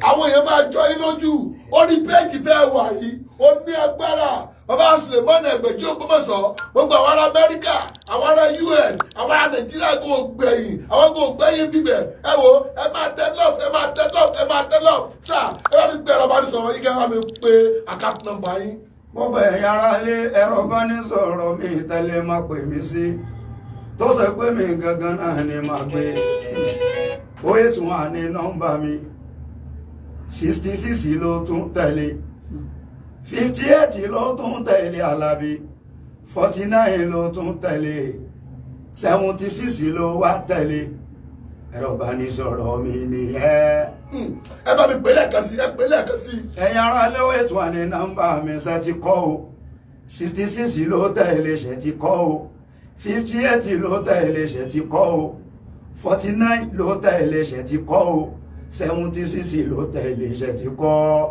àwọn èèyàn máa jọ yín lójú. Orí péèjì tẹ́ ẹ wà yìí, ó ní agbára. Bàbá Sulemana Ẹgbẹ̀jì Ògbómọ̀ṣọ́, gbogbo àwọn ará Amẹ́ríkà, àwọn ará US, àwọn ará Nàìjíríà kò gbẹ̀yìn, àwọn kò gbẹ̀yìn bíbẹ̀. Ẹ wo, ẹ máa tẹ love, ẹ máa tẹ love, ẹ máa tẹ love. Sir, ẹ bá mi gbé ẹ̀rọ ìbánisọ̀rọ̀ yín, kẹ́ ẹ bá mi pe account number yín. Gbogbo ẹ̀yin ará ilé, ẹ̀rọ bá ní sọ̀rọ̀ mi tẹ́lẹ̀ máa pè mí sí, tó sọ pé mi gangan náà ni máa gbé oyè tún wà ní nọ́mbà mi, 66 ló tún tẹ̀lé, 58 ló tún tẹ̀lé, Alábí, 49 ló tún tẹ̀lé, 76 ló wá tẹ̀lé. Ẹ̀rọ bá ní sọ̀rọ̀ mi nìyẹn. Ẹ bá mi pè lẹ́ẹ̀kan sí, ẹ pè lẹ́ẹ̀kan sí. Ẹ̀yin ará lówó ètò àní nọ́mbà mi ṣe ti kọ́ o, 66 ló tẹ̀lé, ṣe ti kọ́ o, 58 ló tẹ̀lé, ṣe ti kọ́ o, 49 ló tẹ̀lé, ṣe ti kọ́ o, 76 ló tẹ̀lé, ṣe ti kọ́.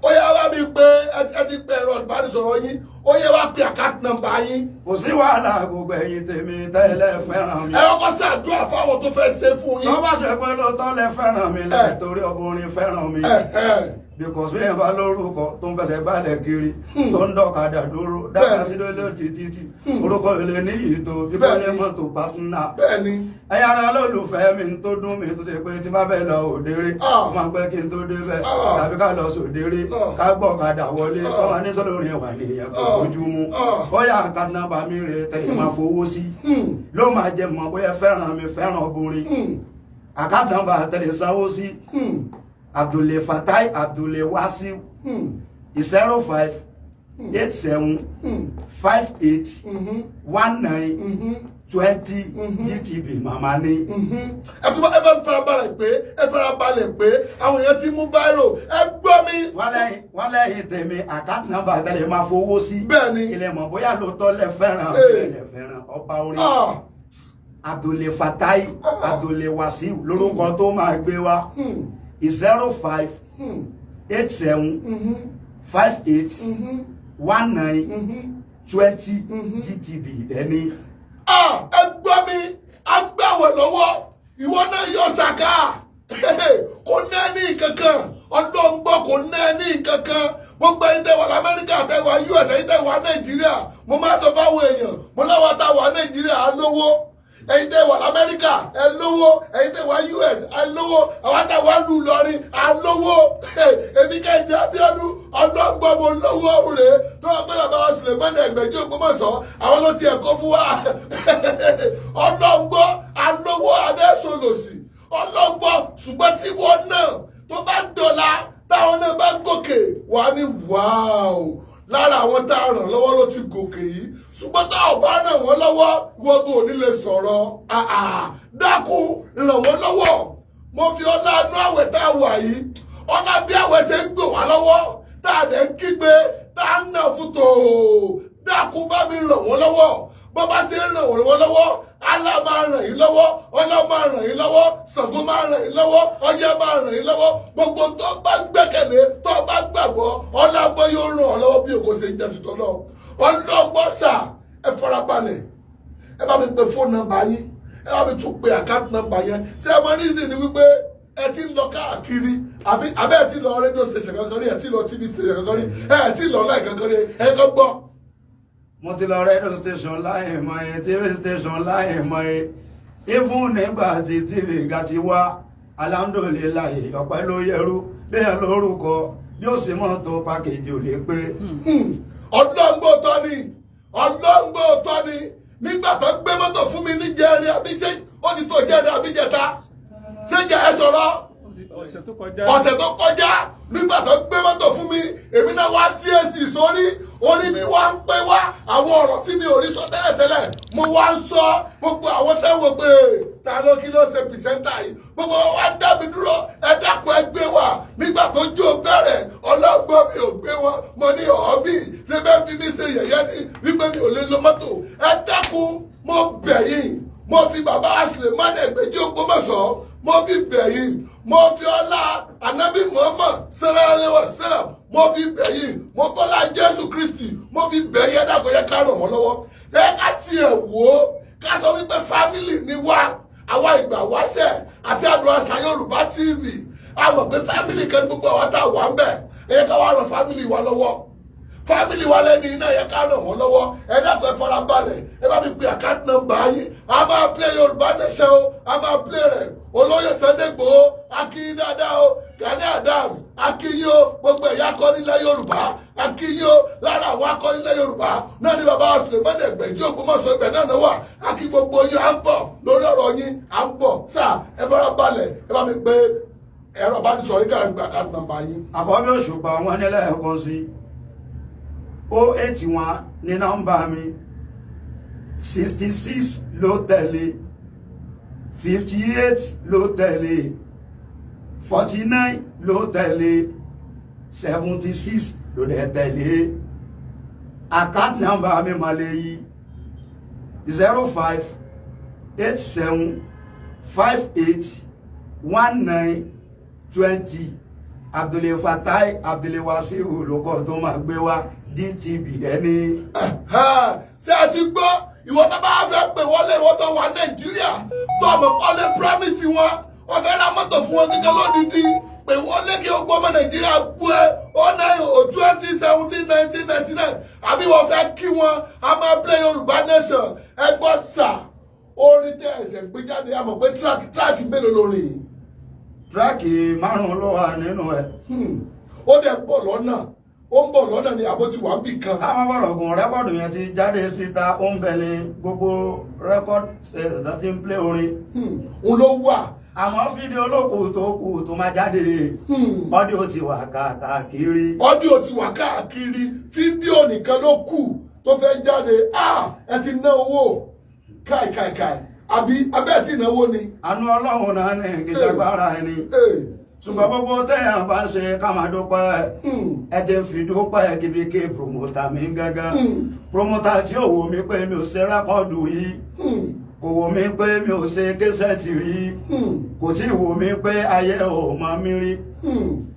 Ó yẹ wá mi pé ẹ ti pè ẹ̀rọ ìbánisọ̀rọ̀ yín, ó yẹ wá pé account number yín. Kò sí wàhálà. Gbogbo ẹ̀yin tèmi tẹ́lẹ̀ fẹ́ràn mi. Ẹ kọ́kọ́ ṣàdúrà fáwọn tó fẹ́ ṣe fún Tó yín. bá ṣe pé lóòótọ́ lẹ fẹ́ràn mi lẹ́ torí ọkùnrin fẹ́ràn mi, because bí yẹn bá lórúkọ tó ń fẹsẹ̀ balẹ̀ kiri, tó ń dọ̀kadà dúró dáká sí lórí títí, orúkọ ilé níyì tó bí kò ní mọ́tò pásínà. Ẹ̀yà ara lólùfẹ́ mi tó dún mi tó ti pé tí bá fẹ́ lọ òdèrè, ó máa ń pẹ́ kí n tó débẹ̀, tàbí ká lọ sòdèrè, ká gbọ́ kadà wọlé, kọ́ máa ní sọ́lórin wà nìyẹn, kò bójú mu. Bóyá account number mi rè tẹ̀lé máa fowó sí, ló máa jẹ mọ́ bóyá fẹ́ràn mi, fẹ́ràn obìnrin. Account number tẹ̀lé sanwó sí, Abdul Fatai Abdul Wasiu, 0587581920, GTB màmá ní. Ẹ tún bá ẹ bá farabalẹ̀ pé, ẹ farabalẹ̀ pé, àwọn èèyàn ti mú báírò, ẹ gbọ́ mi. Wọ́n lẹ́yìn tèmi, account number tẹ̀lé máa fowó sí. Ilẹ̀ mọ̀ bóyá lóòótọ́ lẹ fẹ́ràn, lẹ fẹ́ràn ọba orin. Abdul Fatai Abdul Wasiu lórúkọ tó máa gbé wa, 0587581920, GTB ẹni. Ah, ẹ gbọ́ mi, a ń gbàwẹ̀ lọ́wọ́, ìwọ náà yọ sàká, kò ná ní kankan. Ọlọ́run gbọ́, kò ná ní kankan. Gbogbo ẹ̀yin tẹ́ wà lamẹ́ríkà, tẹ́ wà US, ẹ̀yin tẹ́ wà Nàìjíríà, mo máa sọ fáwọn èèyàn, mo láwọn tá wà Nàìjíríà á lówó, ẹ̀yin tẹ́ wà lamẹ́ríkà ẹ lówó, ẹ̀yin tẹ́ wà US ẹ lówó, àwọn tá wà lù lọrin á lówó. Èmi Kẹ́hìndé Abíọ́dún, ọlọ́ngbọ́n, mo lówó rè é tó wọ́n pé bàbá wa Sulemani Ẹgbẹ̀jì Ògbómọ̀ṣọ́, àwọn ló ti ẹ̀kọ́ fún wa. Ọlọ́ngbọ́n, alówó adẹ́sọ̀lòsì, ọlọ́ngbọ́n. Ṣùgbọ́n tí wọ́n náà tó bá dọ̀la, táwọn náà bá gòkè wà ní wàá lára àwọn tá a ràn lọ́wọ́ ló ti gòkè yìí. Ṣùgbọ́n tá ò bá ràn wọ́n lọ́wọ́, wọ́n kò ní lè sọ̀rọ̀. Dákun, ràn wọ́n lọ́wọ́. Mo fi ọlá inú àwẹ̀ tá a wà yìí, ọlá bí àwẹ̀ ṣe ń gbò wá lọ́wọ́, tá a dẹ̀ ń kígbe, tá a ń nà fún tòó, dákun, bá mi ràn wọ́n lọ́wọ́. Bó bá ṣe ń ràn wọ́n lọ́wọ́, Allah máa ràn yín lọ́wọ́, Ọlọ́ máa ràn yín lọ́wọ́, Ṣàngó máa ràn yín lọ́wọ́, Ọya máa ràn yín lọ́wọ́. Gbogbo tó bá gbẹ́kẹ̀lé, tó bá gbàgbọ́, ọlọ́gbọ́n yóò ràn ọ́ lọ́wọ́ bí ògo ṣe ń jẹ́ tuntun náà. Ọlọ́gbọ́n sà, ẹ farabalẹ̀, ẹ bá mi pe phone number yín, ẹ bá mi tún pe account number yẹn. Ṣé ẹ mọ reason ni wípé ẹ ti ń lọ káàkiri, àbí abẹ́ ẹ ti lọ radio station kankan rí, ẹ ti lọ TV station kankan rí, ẹ ti lọ láì kankan rí, ẹ kàn gbọ́? Mo ti lọ radio station láì mọye, TV station láì mọye, ifun nígbà tí TV ga ti wá. Alhamdulillahi, ọpẹ́ ló yẹrú bẹ́ẹ̀ lórúkọ yóò sì mọ́tò pàkejì ò lè pé. Ọlọ́ngbò tọ́ ni, ọlọ́ngbò tọ́ ni. Nígbà tó gbé mọ́tò fún mi ní jẹrin, àbí ṣé ó ti tó jẹrin àbí jẹta, ṣé jẹ ẹ sọ̀rọ̀? Ọ̀sẹ̀ tó kọjá. Ọ̀sẹ̀ tó kọjá, nígbà tó gbé mọ́tò fún mi, èmi náà wá sí èsì sórí orí mi, wá ń pé wá àwọn ọ̀rọ̀ tí mi ò rí sọ tẹ́lẹ̀tẹ́lẹ̀, mo wá ń sọ. Gbogbo àwọn tẹ́wọ̀ pé ta ló kí ló ṣe presenter yìí, gbogbo wọn wá ń dá mi dúró, ẹ dákun, ẹ gbé wá. Nígbà tó jó bẹ̀rẹ̀, ọlọ́gbọ́n, mi ò gbé wọn. Mo ní ọ̀ọ́bì ṣé bẹ́ẹ̀ fi mí ṣe yẹ̀yẹ́ ni wípé mi ò lè lo mọ́tò. Ẹ dákun, mo bẹ̀ yín, mo fi bàbá Sulemani Ẹgbẹ̀jì Ògbómọ̀ṣọ́, mo fi bẹ̀ yín, mo fi ọlá Anabi Muhammad sallallahu alaihi wasallam, mo fi bẹ̀ yín, mo bọ́lá Jésù Kristi, mo fi bẹ̀ yín. Ẹ dákun, yẹ ká ràn wọ́n lọ́wọ́. Ẹ ká tiẹ̀ wò ó, ká sọ wípé family ni wá. Àwa Ìgbà Wáṣẹ̀ àti Àdùn Àṣà Yorùbá TV, a mọ̀ pé family kan ní gbogbo àwa tá a wà ń bẹ̀. Ẹ yẹ ká wá ràn family wa lọ́wọ́. Family wa lẹ́ni iná yẹ ká ràn wọ́n lọ́wọ́. Ẹ dákun, ẹ fara balẹ̀, ẹ bá mi pe account number yín. A máa play Yorùbá Nation o, a máa play rẹ̀. Olóyè Sunday Igboho, akínyín dáadáa o. Gani Adams, akínyín o. Gbogbo ẹ̀yà akọ́nilẹ̀ Yorùbá, akínyín o. Lára àwọn akọ́nilẹ̀ Yorùbá náà ni bàbá Suleiman Ẹgbẹ̀jì Ògbómọ̀ṣọ́, ibẹ̀ náà náà wà. Akí gbogbo yín. À ń bọ̀ lórí ọ̀rọ̀ yín, à ń bọ̀ sáà. Ẹ fara balẹ̀, ẹ bá mi pe ẹ̀rọ ìbánisọ̀rọ̀ yín, káà gba account number yín. Àkọ́bí Òṣùpá, wọn nílẹ̀ ẹ̀kan sí 081 ní nọ́mbà mi, 66 ló tẹ̀lé, 58 ló tẹ̀lé, 49 ló tẹ̀lé, 76 ló dẹ̀ tẹ̀lé. Account number mi mà lè yí 0587581920. Abdulfatai Abdulwasiu lóko tó máa gbé wá, GTB dẹ́ni. Ṣé ẹ ti gbọ́? Ìwọ tó bá fẹ́ pè wọlé, ìwọ tó wà Nàìjíríà, tó ọmọ pọ́lẹ́ promise wọn, wọ́n fẹ́ ra mọ́tò fún wọn gẹ́gẹ́ lódìdí, pè wọlé kí o gbọ́ ọmọ Nàìjíríà gbọ́ ẹ 09020171999. Àbí wọ́n fẹ́ kí wọn, a máa play Yorùbá Nation. Ẹ gbọ́ sà, orin tẹ́ ẹsẹ̀ gbé jáde, a mọ̀ pé track mélòó lórin yìí? Track márùn-ún ló wà nínú ẹ̀. Ó dẹ̀ bọ̀ lọ́nà, ó ń bọ̀ lọ́nà ni àbó ti wà ń bì kan? Káwọn bọ̀rọ̀ gùn, record yẹn ti jáde síta, ó ń bẹ ní gbogbo record station tó ti ń play orin. Òun ló wà. Àmọ́ fídíò olóko tó kù tó máa jáde, audio ti wà káàkiri. Audio ti wà káàkiri, fídíò nìkan ló kù tó fẹ́ jáde. Ah, ẹ ti ná owó káìkáìkáì, àbí abẹ́ ẹ̀ tí náwó ni? Àánú Ọlọ́run náà ní kì í ṣagbára ẹni, ṣùgbọ́n gbogbo téèyàn bá ń ṣe, ká máa dúpẹ́. Ẹ jẹ́ fi dúpẹ́ kíbi promoter mi gángan, promoter tí ò wò mí pé mi ò ṣe record rí, kò wò mí pé mi ò ṣe cassette rí, kò tí ì wò mí pé ayé ò mọ mi rí,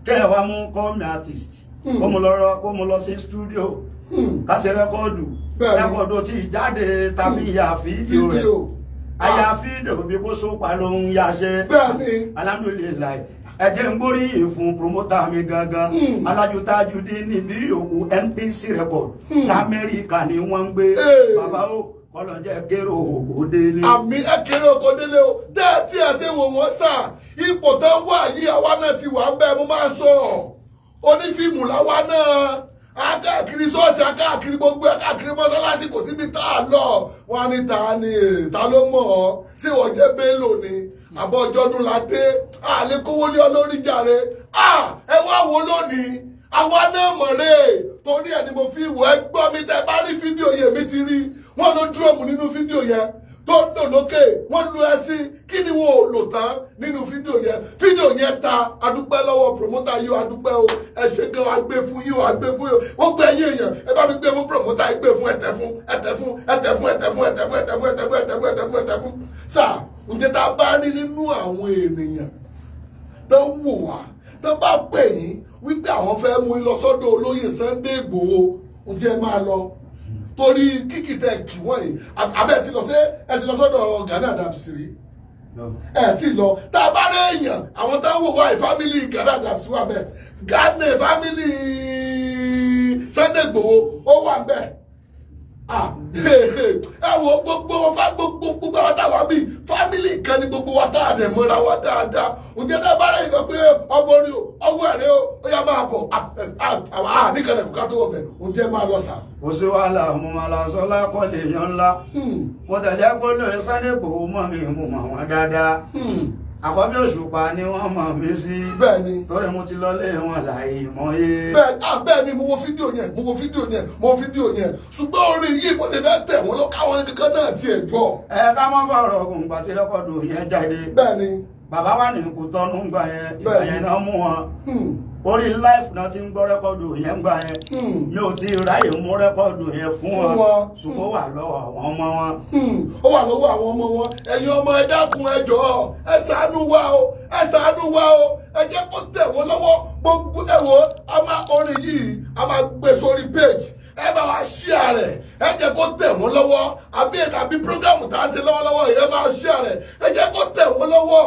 kẹ́ ẹ wá mú call me artist, kó mu lọ sí studio, ká ṣe record. Record tí ì jáde tàbí ya fídíò rẹ̀, fídíò. Àyà fídíò bí kò sópa ló ń yaṣẹ́. Alhamdulillahi, ẹ jẹ́ ń gbóríyìn fún promoter mi gangan, Alájú Tajudeen níbi yòókù NPC Record Lamẹ́ríkà ni wọ́n ń gbé. Bàbá o, kọlọ́njẹ́ kérò òkò délé. Àmì, ẹ kéré oko délé o. Tẹ́ ẹ tí ẹ ṣe wò wọ́n sà, ipò tó wà yìí, àwa náà ti wà ń bẹ́ẹ̀. Mo máa sọ, onífíìmù làwa náà, akáàkiri ṣọ́ọ̀ṣì, akáàkiri gbogbo ẹ̀, káàkiri mọ́sálásí, kò síbi tá a lọ. Wọn á ní, ta ni, ta ló mọ̀ ọ́? Ṣé wọ́n jẹ́ Bello ni àbọ̀ ọjọ́dún la dé àlè kówó lé ọ lórí jàre. Ẹ wá wo lónìí, àwa náà mọ̀ rè. Torí ẹ̀ ni mo fi wọ̀. Ẹ gbọ́ mi, tẹ́ bá rí fídíò yẹn, mi ti rí wọ́n lo drum nínú fídíò yẹn tó ń lò lókè, wọ́n lu ẹṣin, kí ni wọn ò lò tán nínú fídíò yẹn? Fídíò yẹn ta. Adúpẹ́ lọ́wọ́ promoter yìí o, adúpẹ́ o, ẹ ṣe gan. Agbé fún yìí o, agbé fún yìí o. Gbogbo ẹ̀yin èèyàn, ẹ bá mi gbé fún promoter, ẹ gbé fún, ẹtẹ fún, ẹtẹ fún, ẹtẹ fún, ẹtẹ fún, ẹtẹ fún, ẹtẹ fún, ẹtẹ fún, ẹtẹ fún, ẹtẹ fún, ẹtẹ fún. Sáà ǹjẹ́ tá a bá rí nínú àwọn ènìyàn tó ń wò wá, tó bá pè yín wípé àwọn fẹ́ mú yín lọ sọ́dọ̀ olóyè Sunday Igboho, ǹjẹ́ máa lọ? Torí kíkì tẹ kì wọ́n yìí, abẹ́ ti lọ sí, ẹ ti lọ sọ́dọ̀ Gani Adams rí? Ẹ ti lọ. Tá a bá rí èèyàn, àwọn tó ń wò wá yìí, family Gani Adams wà bẹ́ẹ̀, Gani family Sunday Igboho ó wà bẹ́ẹ̀. Ẹ wo gbogbo wọn fa gbogbo àwọn táwa bíi family kan ní gbogbo wa, tá a dẹ̀ mọ́ra wa dáadáa. Ǹjẹ́ tá a bá rẹ̀ yìí kan pé ọmọ orí o, ọwọ́ ẹ̀rẹ́ o, ó yá máa bọ̀, àwọn àníkànnì kò ká tó wọ̀ bẹ̀, ǹjẹ́ máa lọ sà? Kò sí wàhálà, mo máa lọ sọ lákọlẹ̀ èèyàn ńlá. Mo tẹ̀lé gbólóhùn Sunday Igboho mọ́ mi, mo mọ̀ wọ́n dáadáa. Àkọ́bí Òṣùpá ni wọ́n mọ̀ mí sí. Torí mo ti lọ lé wọn láì mọ̀ye. Bẹ́ẹ̀, ah, bẹ́ẹ̀ ni. Mo wo fídíò yẹn, mo wo fídíò yẹn, mo wo fídíò yẹn. Ṣùgbọ́n orin yìí, bó ṣe fẹ́ tẹ̀ wọ́n lọ, káwọn nìkan náà tiẹ̀ gbọ́. Ẹ ká mọ́ bọ̀rọ̀ ògùn gbà tí record yẹn jáde. Bàbá wà ní Kútọ́nù gbà yẹn, ìgbà yẹn náà mú wọn. Orí live náà ti ń gbọ́ record yẹn gbà yẹn. Mi ò ti ráyè mú record yẹn fún Fún wọn, wọn. ṣùgbọ́n ó wà lọ́wọ́ àwọn ọmọ wọn. Ó wà lọ́wọ́ àwọn ọmọ wọn. Ẹ̀yin ọmọ, ẹ dákun, ẹ jọ̀ọ́, ẹ ṣàánú wa o, ẹ ṣàánú wa o, ẹ jẹ́ kó tẹ̀ wọ́n lọ́wọ́. Gbogbo ẹ wo, a máa orin yìí, a máa gbé sórí page. Ẹ bá wa share rẹ̀, ẹ jẹ́ kó tẹ̀ wọ́n lọ́wọ́. Àbí àbí program tá a ṣe lọ́wọ́lọ́wọ́ yìí, ẹ máa share rẹ̀, ẹ jẹ́ kó tẹ̀ wọ́n lọ́wọ́.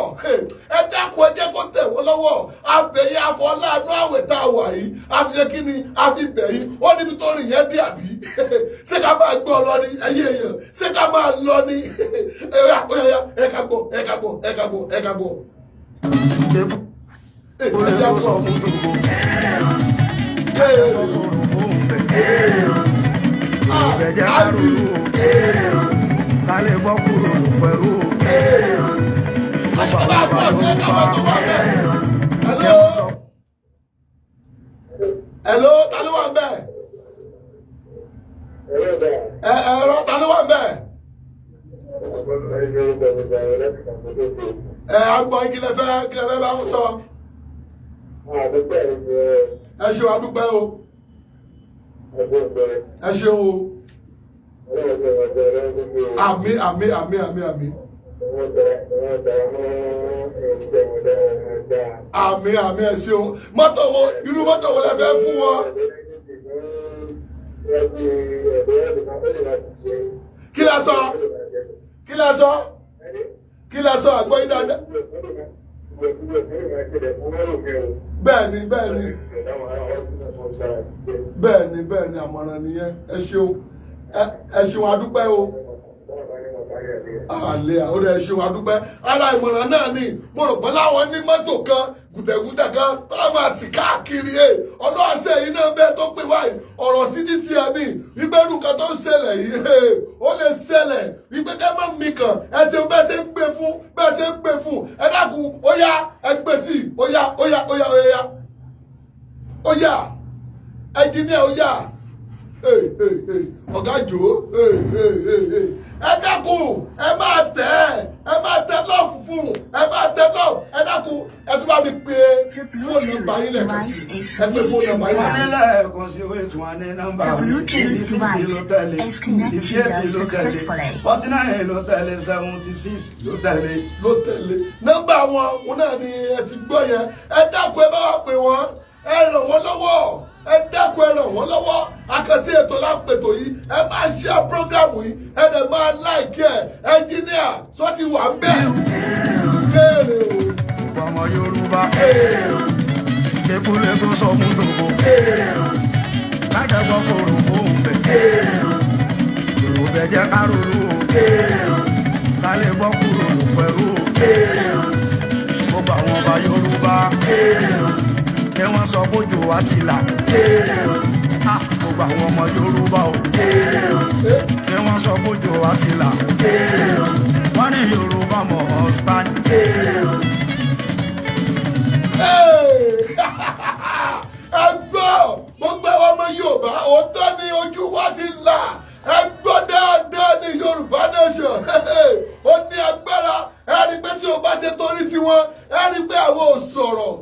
Ẹ dákun, ẹ jẹ́ kó tẹ̀ wọ́n lọ́wọ́. Abẹ̀yẹ afọláàánú àwẹ̀ tá a wà yìí, àfi ṣe kí ni? Àfi bẹ̀ yìí. Ó níbi tó rìn yẹn dé, àbí ṣé ká máa gbọ́ lọ ní? Ẹyẹ èèyàn, ṣé ká máa lọ ní? Ẹ yá, ó yá, ẹ ká gbọ́, ẹ ká gbọ́, ẹ ká gbọ́, ẹ ká gbọ́. Ẹ Kúlẹ̀ jẹ́ tó gbọ́. sọ fún tòbó. Kájẹ́ gbọ́ kúrò fóun bẹ̀. Yorùbá jẹ́ ká ronú o. Ká lè gbọ́ kúrò pẹ̀lú o. Ẹ bá gbọ́ sí ẹ̀ka wọn tó wà bẹ́ẹ̀. Hello, hello, ta ló wà bẹ́ẹ̀? Ẹ ẹ̀rọ, ta ló wà bẹ́ẹ̀? Ẹ à ń gbọ́ yín. Kí lẹ fẹ́ bá wọn sọ? Ẹ ṣeun, adúpẹ́ o. Ẹ ṣeun o. Àmín, àmín, àmín, àmín, àmín, àmín, àmín. Ẹ ṣeun. Mọ́tò wo, irú mọ́tò wo lẹ fẹ́ fún wọn? Kí lẹ sọ? Kí lẹ sọ? Kí lẹ sọ? Àgbọ̀ yín dáadáa. Bẹ́ẹ̀ ni, bẹ́ẹ̀ ni, bẹ́ẹ̀ ni, bẹ́ẹ̀ ni. Àmọ̀ràn nìyẹn. Ẹ ṣeun, ẹ ṣeun, adúpẹ́ o. Àlẹ́ àwòrán, ẹ ṣeun, adúpẹ́. Ara ìmọ̀ràn náà ni mo rò pé láwọn ní mọ́tò kan, gùtẹ̀gùtẹ̀ kan tó máa tì káàkiri. Ẹ̀ ọlọ́ọ̀sẹ̀ yìí náà bẹ́ẹ̀ tó pè wáyé ọ̀rọ̀ sí títí ẹ̀ ní wípé irú kan tó ń ṣẹlẹ̀ yìí, ó lè ṣẹlẹ̀ wípé ká má mi kàn. Ẹ ṣeun, bẹ́ẹ̀ ṣe ń gbé fún, bẹ́ẹ̀ ṣe ń gbé fún. Ẹ dákun, ó yá, ẹ gbé sí i. Ó yá, ó yá, ó yá, ó yá, ó yá, ẹnjìníà, ó yá. Hey, hey, hey. Ọ̀gá jò ó. Hey, hey, hey, hey. Ẹ dákun, ẹ máa tẹ̀ ẹ́, ẹ máa tẹ love fún, ẹ máa tẹ love. Ẹ dákun, ẹ tún bá mi pe The fóònù nọ́mbà Bluetooth yín lẹ́ẹ̀kan sí device is ẹ pé fóònù nọ́mbà yín Wọ́n lẹ́ẹ̀kan sí. nílẹ̀ kan sí wait wọn ní nọ́mbà The mi. Bluetooth 66 ló device tẹ̀lé, is connected 58 ló tẹ̀lé, successfully. 49 ló tẹ̀lé, 76 ló tẹ̀lé. Ló tẹ̀lé nọ́mbà wọn, òun náà ni ẹ ti gbọ́ yẹn. Ẹ dákun, ẹ bá wa pè wọ́n, ẹ ràn wọ́n lọ́wọ́. Ẹ dákun, ẹ ràn wọ́n lọ́wọ́. Àkànṣe ètò lápètò yìí. Ẹ máa share program yìí, ẹ dẹ̀ máa like ẹ. Ẹnjíníà sọ ti wà ń bẹ̀ kéèrè o. Ọmọ Yorùbá, kékulé tó sọ fún tòbó. Kájẹ́ gbọ́ kúrò fóun bẹ̀. Yorùbá jẹ́ ká ronú o. Ká lè gbọ́ kúrò pẹ̀lú o. Gbogbo àwọn ọba Yorùbá kí wọ́n sọ kójú wa ti là. Ah, gbogbo àwọn ọmọ Yorùbá o. Kí wọ́n sọ kójú wa ti là. Wọ́n ní Yorùbá mọ̀ ọ́ stand. Hey! Ẹ gbọ́, gbogbo àwọn ọmọ Yorùbá, òótọ́ ni, ojú wa ti là. Ẹ gbọ́ dáadáa ní Yorùbá nation ó ní agbára. Ẹ rí pé tí o bá ṣe torí tiwọn, ẹ rí pé àwọn ò sọ̀rọ̀.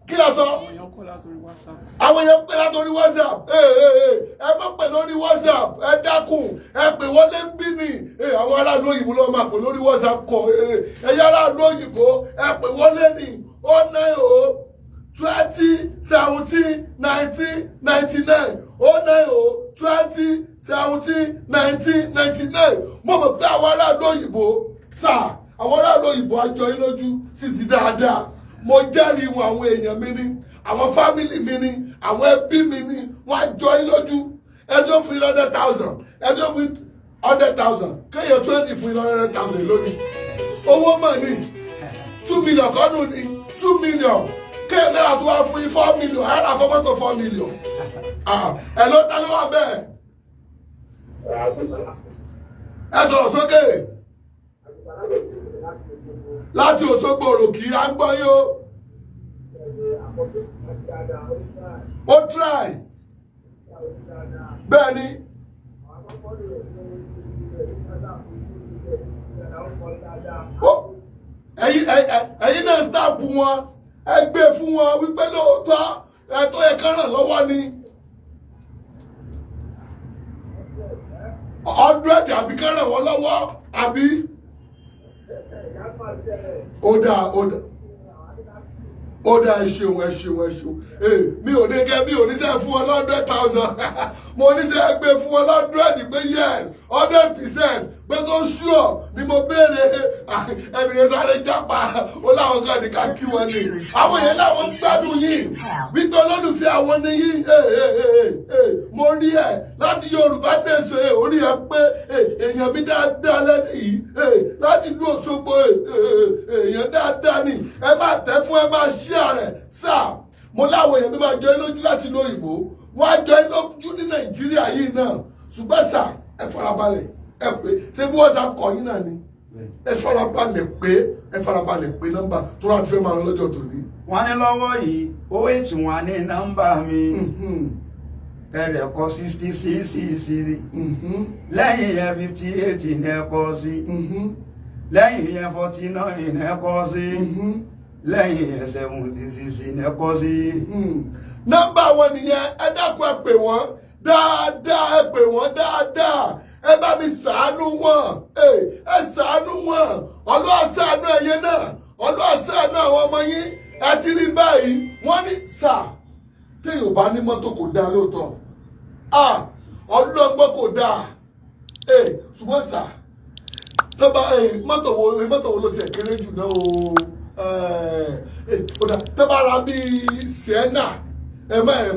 Kí la sọ? Àwọn èèyàn kọ́ látòrí WhatsApp. Àwọn èèyàn pè látòrí WhatsApp. Ee, ee, ee, ẹ má pè lórí WhatsApp, ẹ dákun. Ẹ pè wọlé ń bí ni. Ee, àwọn aráàlú òyìnbó ló máa pè lórí WhatsApp kọ. Ee, ẹ̀yà aráàlú òyìnbó, ẹ pè wọlé ní 090 20 17 19 99, 090 20 17 19 99. Mo mọ̀ pé àwọn aráàlú òyìnbó sà, àwọn aráàlú òyìnbó àjọ yín lójú sì sí dáadáa. Mo jẹ́rìí wọn. Àwọn èèyàn mi ní, àwọn family mi ní, àwọn ẹbí mi ní, wọ́n á jọ yín lójú. Ẹjọ́ fún yín 100,000, ẹjọ́ fún yín 100,000, kéèyàn 20 fún yín 100,000 lónìí. Owó mọ̀ ní 2 million kọ́nù ní 2 million. Kéèyàn náírà tó wá fún yín 4 million, ẹ̀rọ àfọ́mọ́tò 4 million. Ẹ̀ ló ta ló wà bẹ́ẹ̀? Ẹ sọ̀rọ̀ sókè. Láti Òṣogbo òròkì, à ń gbọ́ yín o. Ó try bẹ́ẹ̀ ni. Ó ẹ̀yin náà stamp wọn, ẹ gbé fún wọn wípé lóòótọ́ ẹ tó yẹ kán ràn lọ́wọ́ ni 100, àbí kán ràn wọ́n lọ́wọ́, àbí ó dáa, ó dáa. Ó dá, ẹ ṣeun, ẹ ṣeun, ẹ ṣeun. Ee, mi ò ní kẹ́, mi ò ní sẹ́ fún wọn 100,000. Mo ní sẹ́ gbé fún wọn 100 pé yes, 100% pé tó sure ni mo béèrè. Ẹnìyẹn sáré jápa, ó láwọn kan ní ká kí wọn ni àwọn yẹn láwọn gbádùn yìí wípé olólùfẹ́ àwọn ni yín. Mo rí ẹ láti Yorùbá Nation. Orí ẹ pé èèyàn mi dáadáa lẹ́nu yìí láti ìlú Òṣogbo. Èèyàn dáadáa ni. Ẹ máa tẹ́ fún, ẹ máa share rẹ̀ sáà. Mo láwọn èèyàn mi máa jọ ẹ́ lójú láti ìlú òyìnbó, wọ́n á jọ ẹ́ lójú ní Nàìjíríà yìí náà. Ṣùgbọ́n sà, ẹ farabalẹ̀, ẹ pé ṣé bí WhatsApp kọ yín náà ni. Ẹ farabalẹ̀ pé, ẹ farabalẹ̀ pé nọ́mbà tó rà ti fẹ́ máa lọ lọ́jọ́ tòní. Wọ́n ní lọ́wọ́ yìí, 081 ní nọ́mbà mi, kẹrẹ̀ kọ 66 sí, lẹ́yìn yẹn 58 ní ẹ kọ sí, lẹ́yìn yẹn 49 ní ẹ kọ sí, lẹ́yìn yẹn 76 ní ẹ kọ sí. Nọ́mbà wọn nìyẹn. Ẹ dákun, ẹ pè wọ́n dáadáa, ẹ pè wọ́n dáadáa, ẹ bá mi ṣàánú wọn. Ẹ ṣàánú wọn, Ọlọ́run ṣàánú ẹ̀yẹ náà, Ọlọ́run ṣàánú àwọn ọmọ yín. Ẹ ti rí báyìí. Wọ́n ní sà, téèyàn bá ní mọ́tò kò dáa lóòótọ́. Ah, ọlọ́gbọ́n kò dáa. Ṣùgbọ́n sà, tó bá mọ́tò wo ló tiẹ̀ kéré jù náà o? Ó dà, tó bá ra bíi Sienna, ẹ má ẹ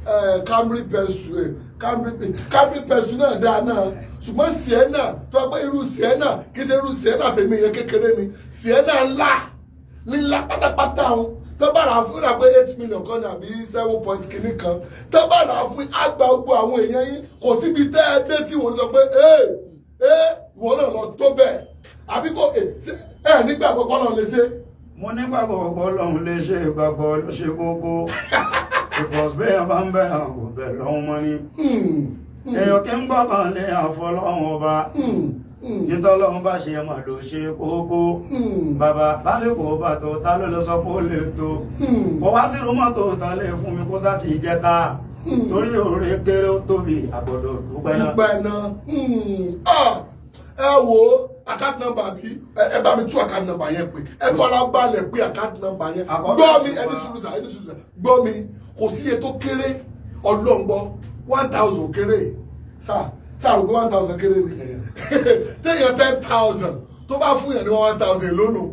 ẹ Camry Pursuit, Camry Pursuit náà dáa náà, ṣùgbọ́n Sienna tó bá pé irú Sienna, kì í ṣe irú Sienna tèmi yẹn kékeré ni, Sienna ńlá ńlá pátápátá o, tó bá rà fún, rà pé 8 million kan ní àbí seven point kìíní kan, tó bá rà fún àgbà gbogbo àwọn èèyàn yín, kò síbi tẹ́ ẹ dé tí wọ́n sọ pé ee ee, ìwọ náà lọ tó bẹ́ẹ̀ àbí kò ẹ nígbà àkọ́kọ́ náà lè ṣe. Mo nígbàgbọ́ Ọlọ́run lè ṣe. Ìgbàgbọ́ ló ṣe kókó, because bẹ́ẹ̀ bá ń bẹ̀ hàn kò bẹ̀ lọ́wọ́ mọ́ ni èèyàn kí ń gbọ́kàn lé àfọlọ́run ọba. Nítọ́lọ́run bá ṣe mọ̀ ló ṣe kókó. Bàbá, lásìkò bá tó, ta ló lọ sọ pé ó lè tó? Kò wá sí mọ́tò tán lè fún mi, kó sá ti jẹ́ ká torí òòrè kéré, ó tóbi, àgbọ̀dọ̀ dúpẹ́ náà. Dúpẹ́ náà. Ẹ wo account number bí ẹ bá mi tú account number yẹn pé, ẹ fara balẹ̀ pé account number yẹn. Gbọ́ mi, ẹni sùúrù sà, ẹni sùúrù sà. Gbọ́ mi, kò sí iye tó kéré. Ọlọ́ngbọ́, 1,000 kéré sà. Sà, rò pé 1,000 kéré ni? Téèyàn 10,000 tó bá fún yẹn ní 1,000 lónìí,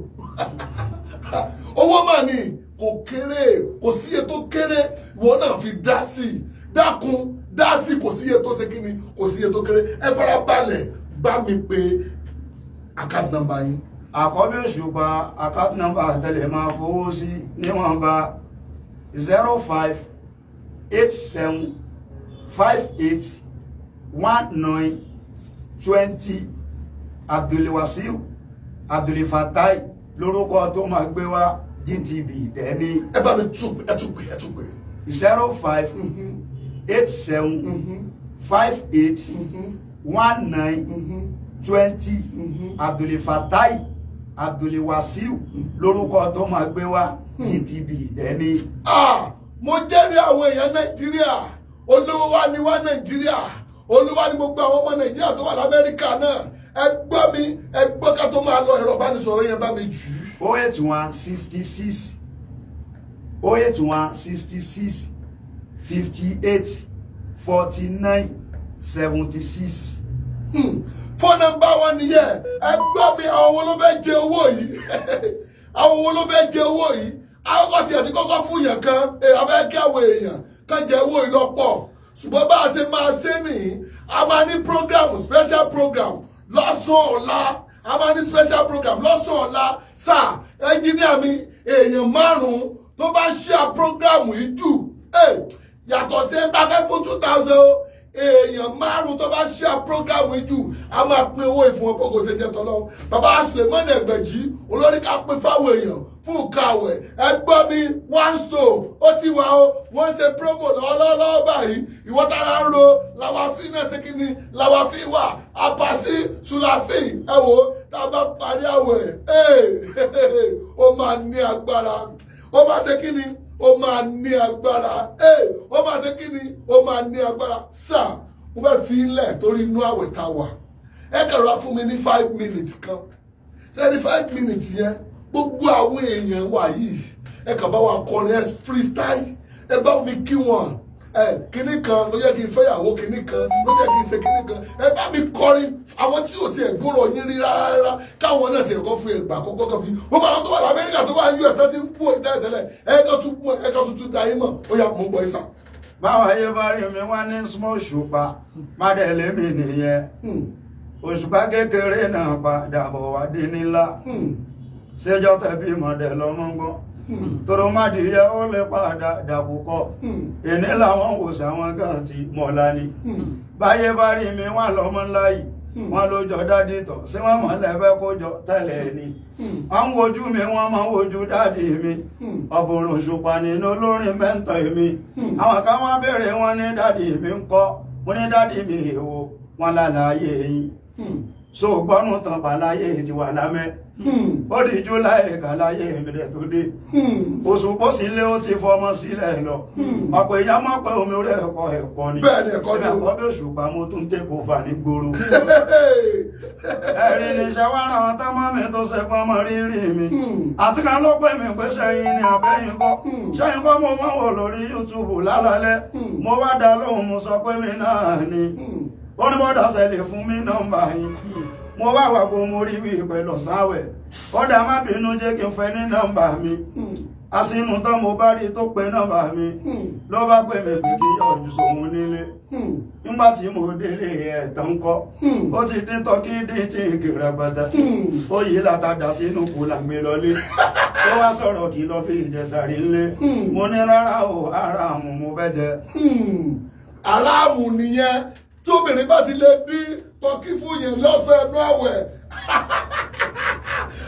owó mà ní, kò kéré. Kò sí iye tó kéré. Ìwọ náà fi dá sí i, dákun, dá sí i. Kò sí iye tó ṣe kíni, kò sí iye tó kéré. Ẹ fara balẹ̀ bá mi pé account number yín. Àkọ́bí Òṣùpá, account number tẹ́lẹ̀ máa fowó sí níwọ̀nba, 0587581920. Abdulwasiu Abdulfatai lórúkọ tó máa gbé wá, GTB dẹ́ni. Ẹ bá mi tún, ẹ tún pè, ẹ tún pè. 0587581920. Abdulfatai Abdulwasiu lórúkọ tó máa gbé wá, GTB dẹ́ni. Ah, mo jẹ́rìí àwọn èèyàn Nàìjíríà. Olówó wa ni wá Nàìjíríà, olówó wa ni gbogbo àwọn ọmọ Nàìjíríà tó wà lamẹ́ríkà náà. Ẹ gbọ́ mi, ẹ gbọ́ ká tó máa lọ, ẹ̀rọ ìbánisọ̀rọ̀ yẹn, bá mi jù ú. 081 66, 081 66 58 49 76. Fóònù nọ́mbà wọn nìyẹn. Ẹ gbọ́ mi, àwọn wo ló fẹ́ jẹ owó yìí? Àwọn wo ló fẹ́ jẹ owó yìí? Àkọ́kọ́ tiẹ̀ ti kọ́kọ́ fún yẹn kan abẹ́ kí àwọn èèyàn kan jẹ owó yìí lọ́pọ̀, ṣùgbọ́n bá a ṣe máa ṣe nìyí, a máa ní program, special program lọ́sàn-án ọ̀la. A máa ní special program lọ́sàn-án ọ̀la sáà. Ẹnjíníà mi, èèyàn márùn-ún tó bá share program yìí jù, yàtọ̀ sí ẹ̀ ń ta fẹ́ fún 2,000 o, èèyàn márùn tó bá share program yìí jù, a máa pín owó ìfún wọn kókò ṣe jẹ́ tọ́lọ́. Bàbá Suleiman Ẹgbẹ̀jì olórí ká pín fáwọn èèyàn fún kàwẹ̀. Ẹ gbọ́ mi, one stone ó ti wà o. Wọ́n ṣe promo lọ́wọ́lọ́wọ́ báyìí. Ìwọ́n tára ń ro làwàfí náà ṣe kí ni làwàfí wà apàṣí sùlàfí. Ẹ wò ó, tá a bá parí àwẹ̀, ó máa ní agbára, ó máa ṣe kí ni, ó máa ní agbára, ó máa ṣe kí ni, ó máa ní agbára. Sáà mo fẹ́ fi ilẹ̀ torí inú àwẹ̀ tá a wà. Ẹ kẹrọ fún mi ní 5 minutes kan sẹ́ni. 5 minutes yẹn, gbogbo àwọn èèyàn wa yìí, Ẹ kàn bá wa kọrin, ẹ freestyle, ẹ bá mi kí wọn. Ẹ kinní kan ló jẹ́ kí n fẹ́yàwó, kinní kan ló jẹ́ kí n ṣe kinní kan. Ẹ bá mi kọrin, àwọn tí ò tiẹ̀ gbọ́rọ̀ yín rí rárá rárá, káwọn náà tiẹ̀ kọ́ fún ẹgbà kọ́kọ́ kan fi gbogbo àwọn tó wà lamẹ́ríkà, tó wà ní US, tó ti ń kú òyìn tẹ́lẹ̀, ẹ kàn tún mọ̀, ẹ kàn tún da yín mọ̀. Ó yá, mò ń gbọ́ yín sà. Báwọn ayé bá rí mi, wọ́n ní small Òṣùpá mádẹ́lẹ́ mi nìyẹn. Òṣùpá kékeré náà padà bọ̀ wá dé nílá. Ṣéjọ́ tẹ̀bí mọ̀dẹ̀ lọ́mọ gbọ́ tóró mádìyẹ, ó lè padà dàbùkọ. Èní làwọn wò sáwọn gan ti mọ̀lá ni. Báyé bá rí mi, wọ́n lọ́mọ ńlá yìí, wọ́n ló jọ daddy tọ̀ sí wọ́n mọ̀ lẹ́fẹ́ kó jọ tẹ́lẹ̀ ni. Wọ́n ń wojú mi, wọ́n máa ń wojú daddy mi. Ọ̀bùrùn Òṣùpá nínú olórin mentor mi. Àwọn kan wá béèrè, wọn ní daddy mi ń kọ́. Mo ní daddy mi èwo? Wọn lálàyé yín so gbọ́nù tán bàláyé ti wà lámẹ́. Ó di july kàláyé mi rẹ̀ tó dé. Oṣù kó sílé, ó ti fọmọ sílẹ̀ lọ. Ọ̀pọ̀ èèyàn mọ̀ pé omi orí ẹ̀kọ́ ẹ̀kọ́ ni. Bẹ́ẹ̀ ni, ẹ̀kọ́ ni o. Ẹ̀kọ́ bí Òṣùpá, mo tún tẹ́ kó fà ní gbòòrò. Ẹ̀rí ni iṣẹ́ wá ra wọn tán mọ́ mi tó ṣe pọ́n mọ́ rírì mi. Àti kan ló pè mí pé sẹ́yìn ni àbẹ́yìn kọ́, sẹ́yìn kọ́ mo máa ń wò lórí YouTube lálálẹ́. Mo wá dá lóhùn, mo sọ pé mi náà ni. Ó ní bọ́dà ṣẹlẹ̀ fún mi nọ́mbà yín. Mo wá wàgò, mo rí wí pẹ̀lú sáwẹ̀. Ó dá má bínú, jẹ́ kí n fẹ́ ní nọ́mbà mi. Àsínú tán, mo bá rí tó pe nọ́mbà mi, ló bá pè mí pé kí yọjú sóhun nílé. Nígbà tí mo délé ẹ̀tàn kọ́, ó ti dín turkey, dín chicken rẹpẹtẹ, ó yí látàdá sínú kùlà gbé lọlé. Ó wá sọ̀rọ̀ kí lọ fi ìjẹsàrí ńlé. Mo ní rárá o, ara àmù mo fẹ́ jẹ. Aláàmù nìyẹn. Tí obìnrin bá ti lè dín turkey fún yẹn lọ́sàn-án ẹnu àwẹ̀,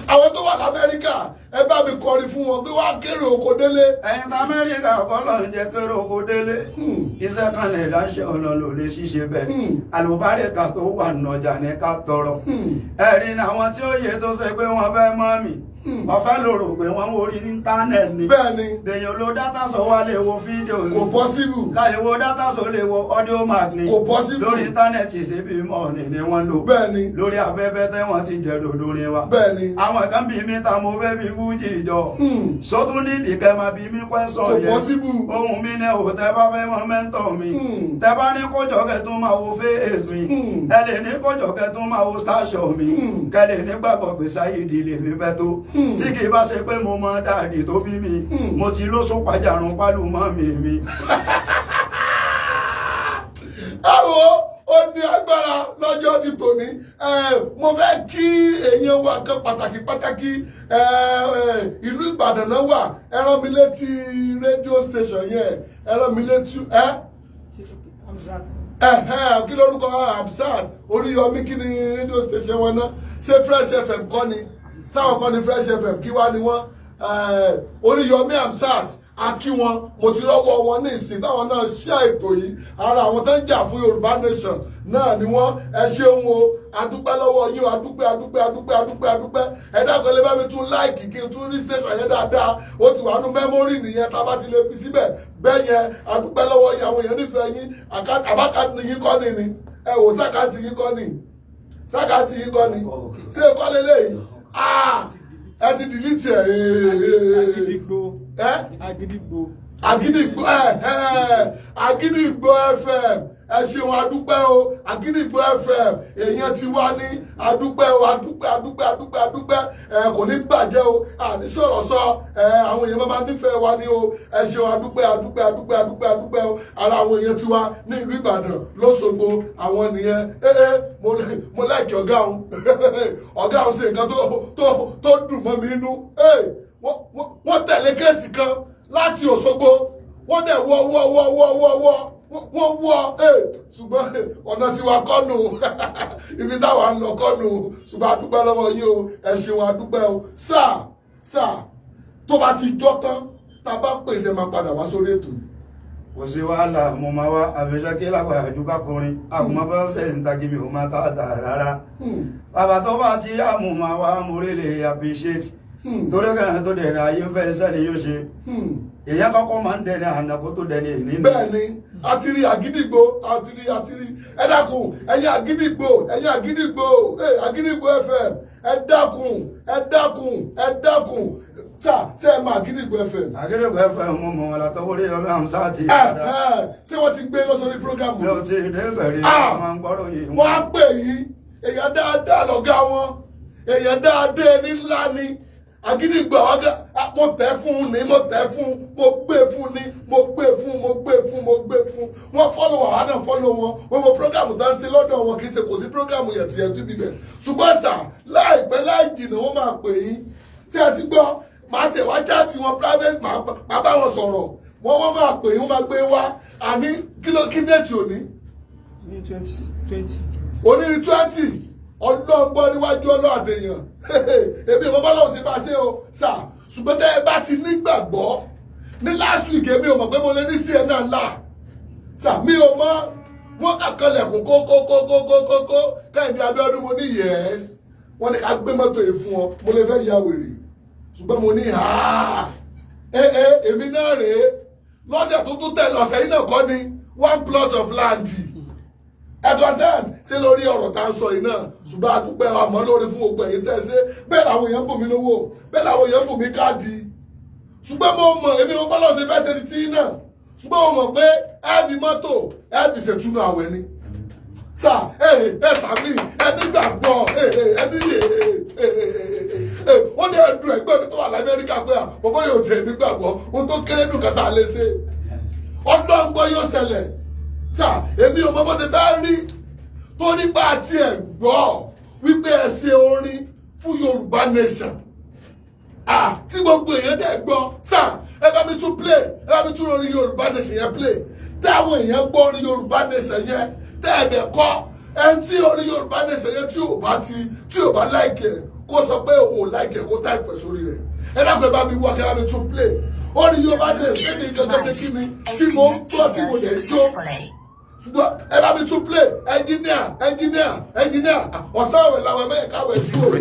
àwọn tó wà lamẹ́ríkà, ẹ bá mi kọrin fún wọn pé wàá kéré oko délé. Ẹ̀yin tá Amẹ́ríkà kọ́ ló ń jẹ́ kéré oko délé. Iṣẹ́ kan lè dáṣẹ́ ọ̀nà ló lè ṣiṣẹ́ bẹ́ẹ̀. Àlùbáríkà tó wà nọjà ní ká tọrọ. Ẹ̀rí ni àwọn tí ó yẹ tó ṣe pé wọ́n fẹ́ mọ́ mi ọ̀fẹ́ ló rò pé wọ́n orí íńtánẹ̀tì ni. Bẹ́ẹ̀ ni. Èèyàn ló data sọ wá lè wo fídíò ni. Kò possible. Láì wo data sọ lè wo Audiomack ni. Kò possible. Lórí íńtánẹ́ẹ̀tì ṣe bí mọ́ọ̀nì ni wọ́n lò. Bẹ́ẹ̀ ni. Lórí afẹ́fẹ́ tẹ́ wọ́n ti jẹ́ dòdò ni wa. Bẹ́ẹ̀ ni. Àwọn kan bí mi ta mo fẹ́ fi fújì jọ. Sótún nídìí kẹ́ máa bí mi question Kò yẹn. possible. Ohun mi ní o, tẹ́ bá fẹ́ mọ mentor mi. Tẹ́ bá ní kójọ kẹ́ tún máa wo face mi. Ẹ lè ní kójọ kẹ́ tún máa wo station mi. Kẹ́ lè nígbàgbọ́ pé Saheed lèmi fẹ́ tó. Tí kì í bá ṣe pé mo mọ daddy tó bí mi. Mo ti lóṣù pàjárùn pálù mọ́ mi mi. Ẹ wo, ó ní agbára lọ́jọ́ ti tòní. Mo fẹ́ kí èèyàn wa kan pàtàkì pàtàkì. Ìlú Ìbàdàn náà wà. Ẹ rán mi létí rédíò station yẹn, ẹ rán mi létí ẹ. Ẹ kí lórúkọ Hamzat Oríyọmí? Kí ni rédíò station wọn náà? Ṣé Fresh FM kọ́ ni? Sáwọn kọ́ ni Fresh FM? Kí wá ni wọ́n? Oríyọmí Hamzat, a kí wọn. Mo ti rọ́wọ́ wọn ní ìsìn táwọn náà ṣe ètò yìí. Ara àwọn tó ń jà fún Yorùbá Nation náà ni wọ́n. Ẹ ṣeun o, adúpẹ́ lọ́wọ́ yín o. Adúpẹ́, adúpẹ́, adúpẹ́, adúpẹ́, adúpẹ́. Ẹ dákun, lè bá mi tún like kí n tún rí station yẹn dáadáa. Ó ti wà nú memory nìyẹn, tá a bá ti lè fi síbẹ̀ bẹ́ẹ̀ yẹn. Adúpẹ́ lọ́wọ́ yín. Àwọn èèyàn nífẹ̀ẹ́ yín. Àbákàtì yín kọ́ ni ni ẹ wò, sákàtì yín kọ́ ni, sákàtì yín kọ́ ni. Ṣé ẹ kọ́ lélẹ́yìí? Ah, ẹ ti delete ẹ. Agidigbo. Ẹ Agidigbo. Àgídìgbò, ẹ ẹ Àgídìgbò FM, ẹ ṣeun, adúpẹ́ o. Àgídìgbò FM, èèyàn ti wá ní adúpẹ́ o. Adúpẹ́, adúpẹ́, adúpẹ́, adúpẹ́. Ẹ kò ní bàjẹ́ o. Àní sọ̀rọ̀ sọ ẹ, àwọn èèyàn máa nífẹ̀ẹ́ wa ní o. Ẹ ṣeun, adúpẹ́, adúpẹ́, adúpẹ́, adúpẹ́, adúpẹ́ o. Ara àwọn èèyàn ti wá ní ìlú Ìbàdàn lọ́sọ̀gbọ̀ àwọn nìyẹn. Ẹ ẹ mo like ọ̀gá òun. Ọ̀gá òun ṣe nǹkan tó dùn mọ́ mi inú. Wọ́n tẹ̀lé case kan láti Òṣogbo, wọ́n dẹ̀ wọ́ wọ́ wọ́ wọ́ wọ́ wọ́, wọ́n wọ́. Ṣùgbọ́n ọ̀nà tiwa kọ́nù, ibi táwa ń lọ kọ́nù. Ṣùgbọ́n a dúpẹ́ lọ́wọ́ yín o. Ẹ ṣeun, a dúpẹ́ o. Sáà sáà, tó bá ti jọ́ tán, tá a bá pèsè, máa padà wá sórí ètò yìí. Kò sí wàhálà, mo máa wá. Àfẹsẹ́ kí lágbàájú ká kọrin àgùnmọ́ bá ń sẹ́yìn tagi mi ò máa tá a dà rárá. Bàbá tó bá ti yá, mo máa wá. Mo really appreciate torí kẹ́hìn tó dẹ̀rẹ̀ ayé ń fẹ́ sẹ́ni yóò ṣe. Èèyàn kọ́kọ́ máa ń dẹni àná kó tó dẹni èní ni. Bẹ́ẹ̀ ni, a ti rí Àgídìgbò, a ti rí, a ti rí. Ẹ dákun, ẹ̀yin Àgídìgbò, ẹ̀yin Àgídìgbò, ẹ Àgídìgbò FM, ẹ dákun, ẹ dákun, ẹ dákun. Sà, ṣé ẹ máa Àgídìgbò FM? Àgídìgbò FM, mú mọ́ wọn látọwọ́ rí ọmọ àmì sáà ti Ẹ dáadáa. ẹ, ṣé wọ́n ti gbé lọ sórí program? Mi ò tí ì débẹ̀ rí. Ah! Wọ́n máa ń gbọ́rọ̀ yìí. Wọ́n á pè yín. Èèyàn dáadáa lọ̀gá wọn, èèyàn dáadáa, ẹni ńlá ni Àgídìgbò. Àwọn mo tẹ̀ fún un ní, mo tẹ̀ fún un, mo gbé fún ní, mo gbé fún, mo gbé fún, mo gbé fún. Wọ́n follow àwa náà, follow wọn. Gbogbo program tó ń ṣe lọ́dọ̀ wọn, kì í ṣe kò sí program yẹ̀tìyẹ̀tì bíbẹ̀. Ṣùgbọ́n sà, láìpẹ́ láì jìnnà, wọ́n máa pè yín. Tí ẹ ti gbọ́, màá tiẹ̀ wá chat wọn private, màá bá wọn sọ̀rọ̀. Wọ́n máa pè yín, wọ́n máa gbé wá. Àní kí ló kí date òní? Ní 2020. Onírin 20. Ọlọ́ngbọ́n níwájú ọlọ́ àtẹ̀yàn, èmi ò mọ bọ́lá òsè bá ṣe o sà. Ṣùgbọ́n tẹ́ ẹ bá ti nígbàgbọ́ ní last week, èmi ò mọ̀ pé mo lè ní cnn ńlá sà. Mi ò mọ̀. Wọ́n kàkọlẹ̀kùn kókókókókókó, Kẹ́hìndé Abíọ́dún. Mo ní yes. Wọ́n ní ká gbé mọ́tò yìí fún ọ. Mo lè fẹ́ ya wèrè, ṣùgbọ́n mo ní ha ẹ ẹ, èmi náà rèé. Lọ́sẹ̀ tó tún tẹ̀lé ọ̀sẹ̀ yìí náà kọ́ ni one plot of land ẹ̀dọ́sẹ́n ṣé lórí ọ̀rọ̀ tá a sọ yìí náà. Ṣùgbọ́n a dúpẹ́ wa mọ́ lórí fún gbogbo ẹ̀yin tẹ́ ẹ ṣe. Bẹ́ẹ̀ làwọn èèyàn bùn mí lówó, bẹ́ẹ̀ làwọn èèyàn bùn mí káàdì. Ṣùgbọ́n mo mọ̀, èmi mo bá lọ́ọ́ ṣe fẹ́ ṣe ti tí náà, ṣùgbọ́n mo mọ̀ pé ẹ fi mọ́tò, ẹ fi ṣètúnú àwẹ̀ ni sà. Ẹ ẹ sàmì, ẹ nígbàgbọ́, ẹ ẹ ní ẹ ẹ. Ó ní ẹdùn ẹgbẹ́ mi tó wà lamẹ́ríkà pé bàbá yóò tẹ̀ nígbàgbọ́ ohun tó kéré nù kàtà lè ṣe. Ọdún yóò ṣẹlẹ̀ sà. Èmi ò mọ bó ṣe fẹ́ rí tó nípa àti ẹ̀ gbọ́ wípé ẹ ṣe orin fún Yorùbá nation. Ah, tí gbogbo èèyàn dẹ̀ gbọ́ sà, ẹ bá mi tún play, ẹ bá mi tún orin Yorùbá nation yẹn play. Tí àwọn èèyàn gbọ́ orin Yorùbá nation yẹn, tẹ́ ẹ̀ dẹ̀ kọ́ ẹni tí orin Yorùbá nation yẹn, tí ò bá ti tí ò bá like ẹ̀, kó sọ pé òun ò like ẹ̀, kó type ẹ̀ sórí rẹ̀. Ẹ dákun, ẹ bá mi wá kí ẹ bá mi tún play orin Yorùbá nation. Tẹ́mi gangan ṣe kí ni tí mo ń gbọ́, tí mo dẹ̀ ń jó. Ṣùgbọ́n ẹ bá mi tún play. Ẹnjíníà, ẹnjíníà, ẹnjíníà, ọ̀sán àwẹ̀ làwọn ẹ̀ káwẹ̀ kúrò.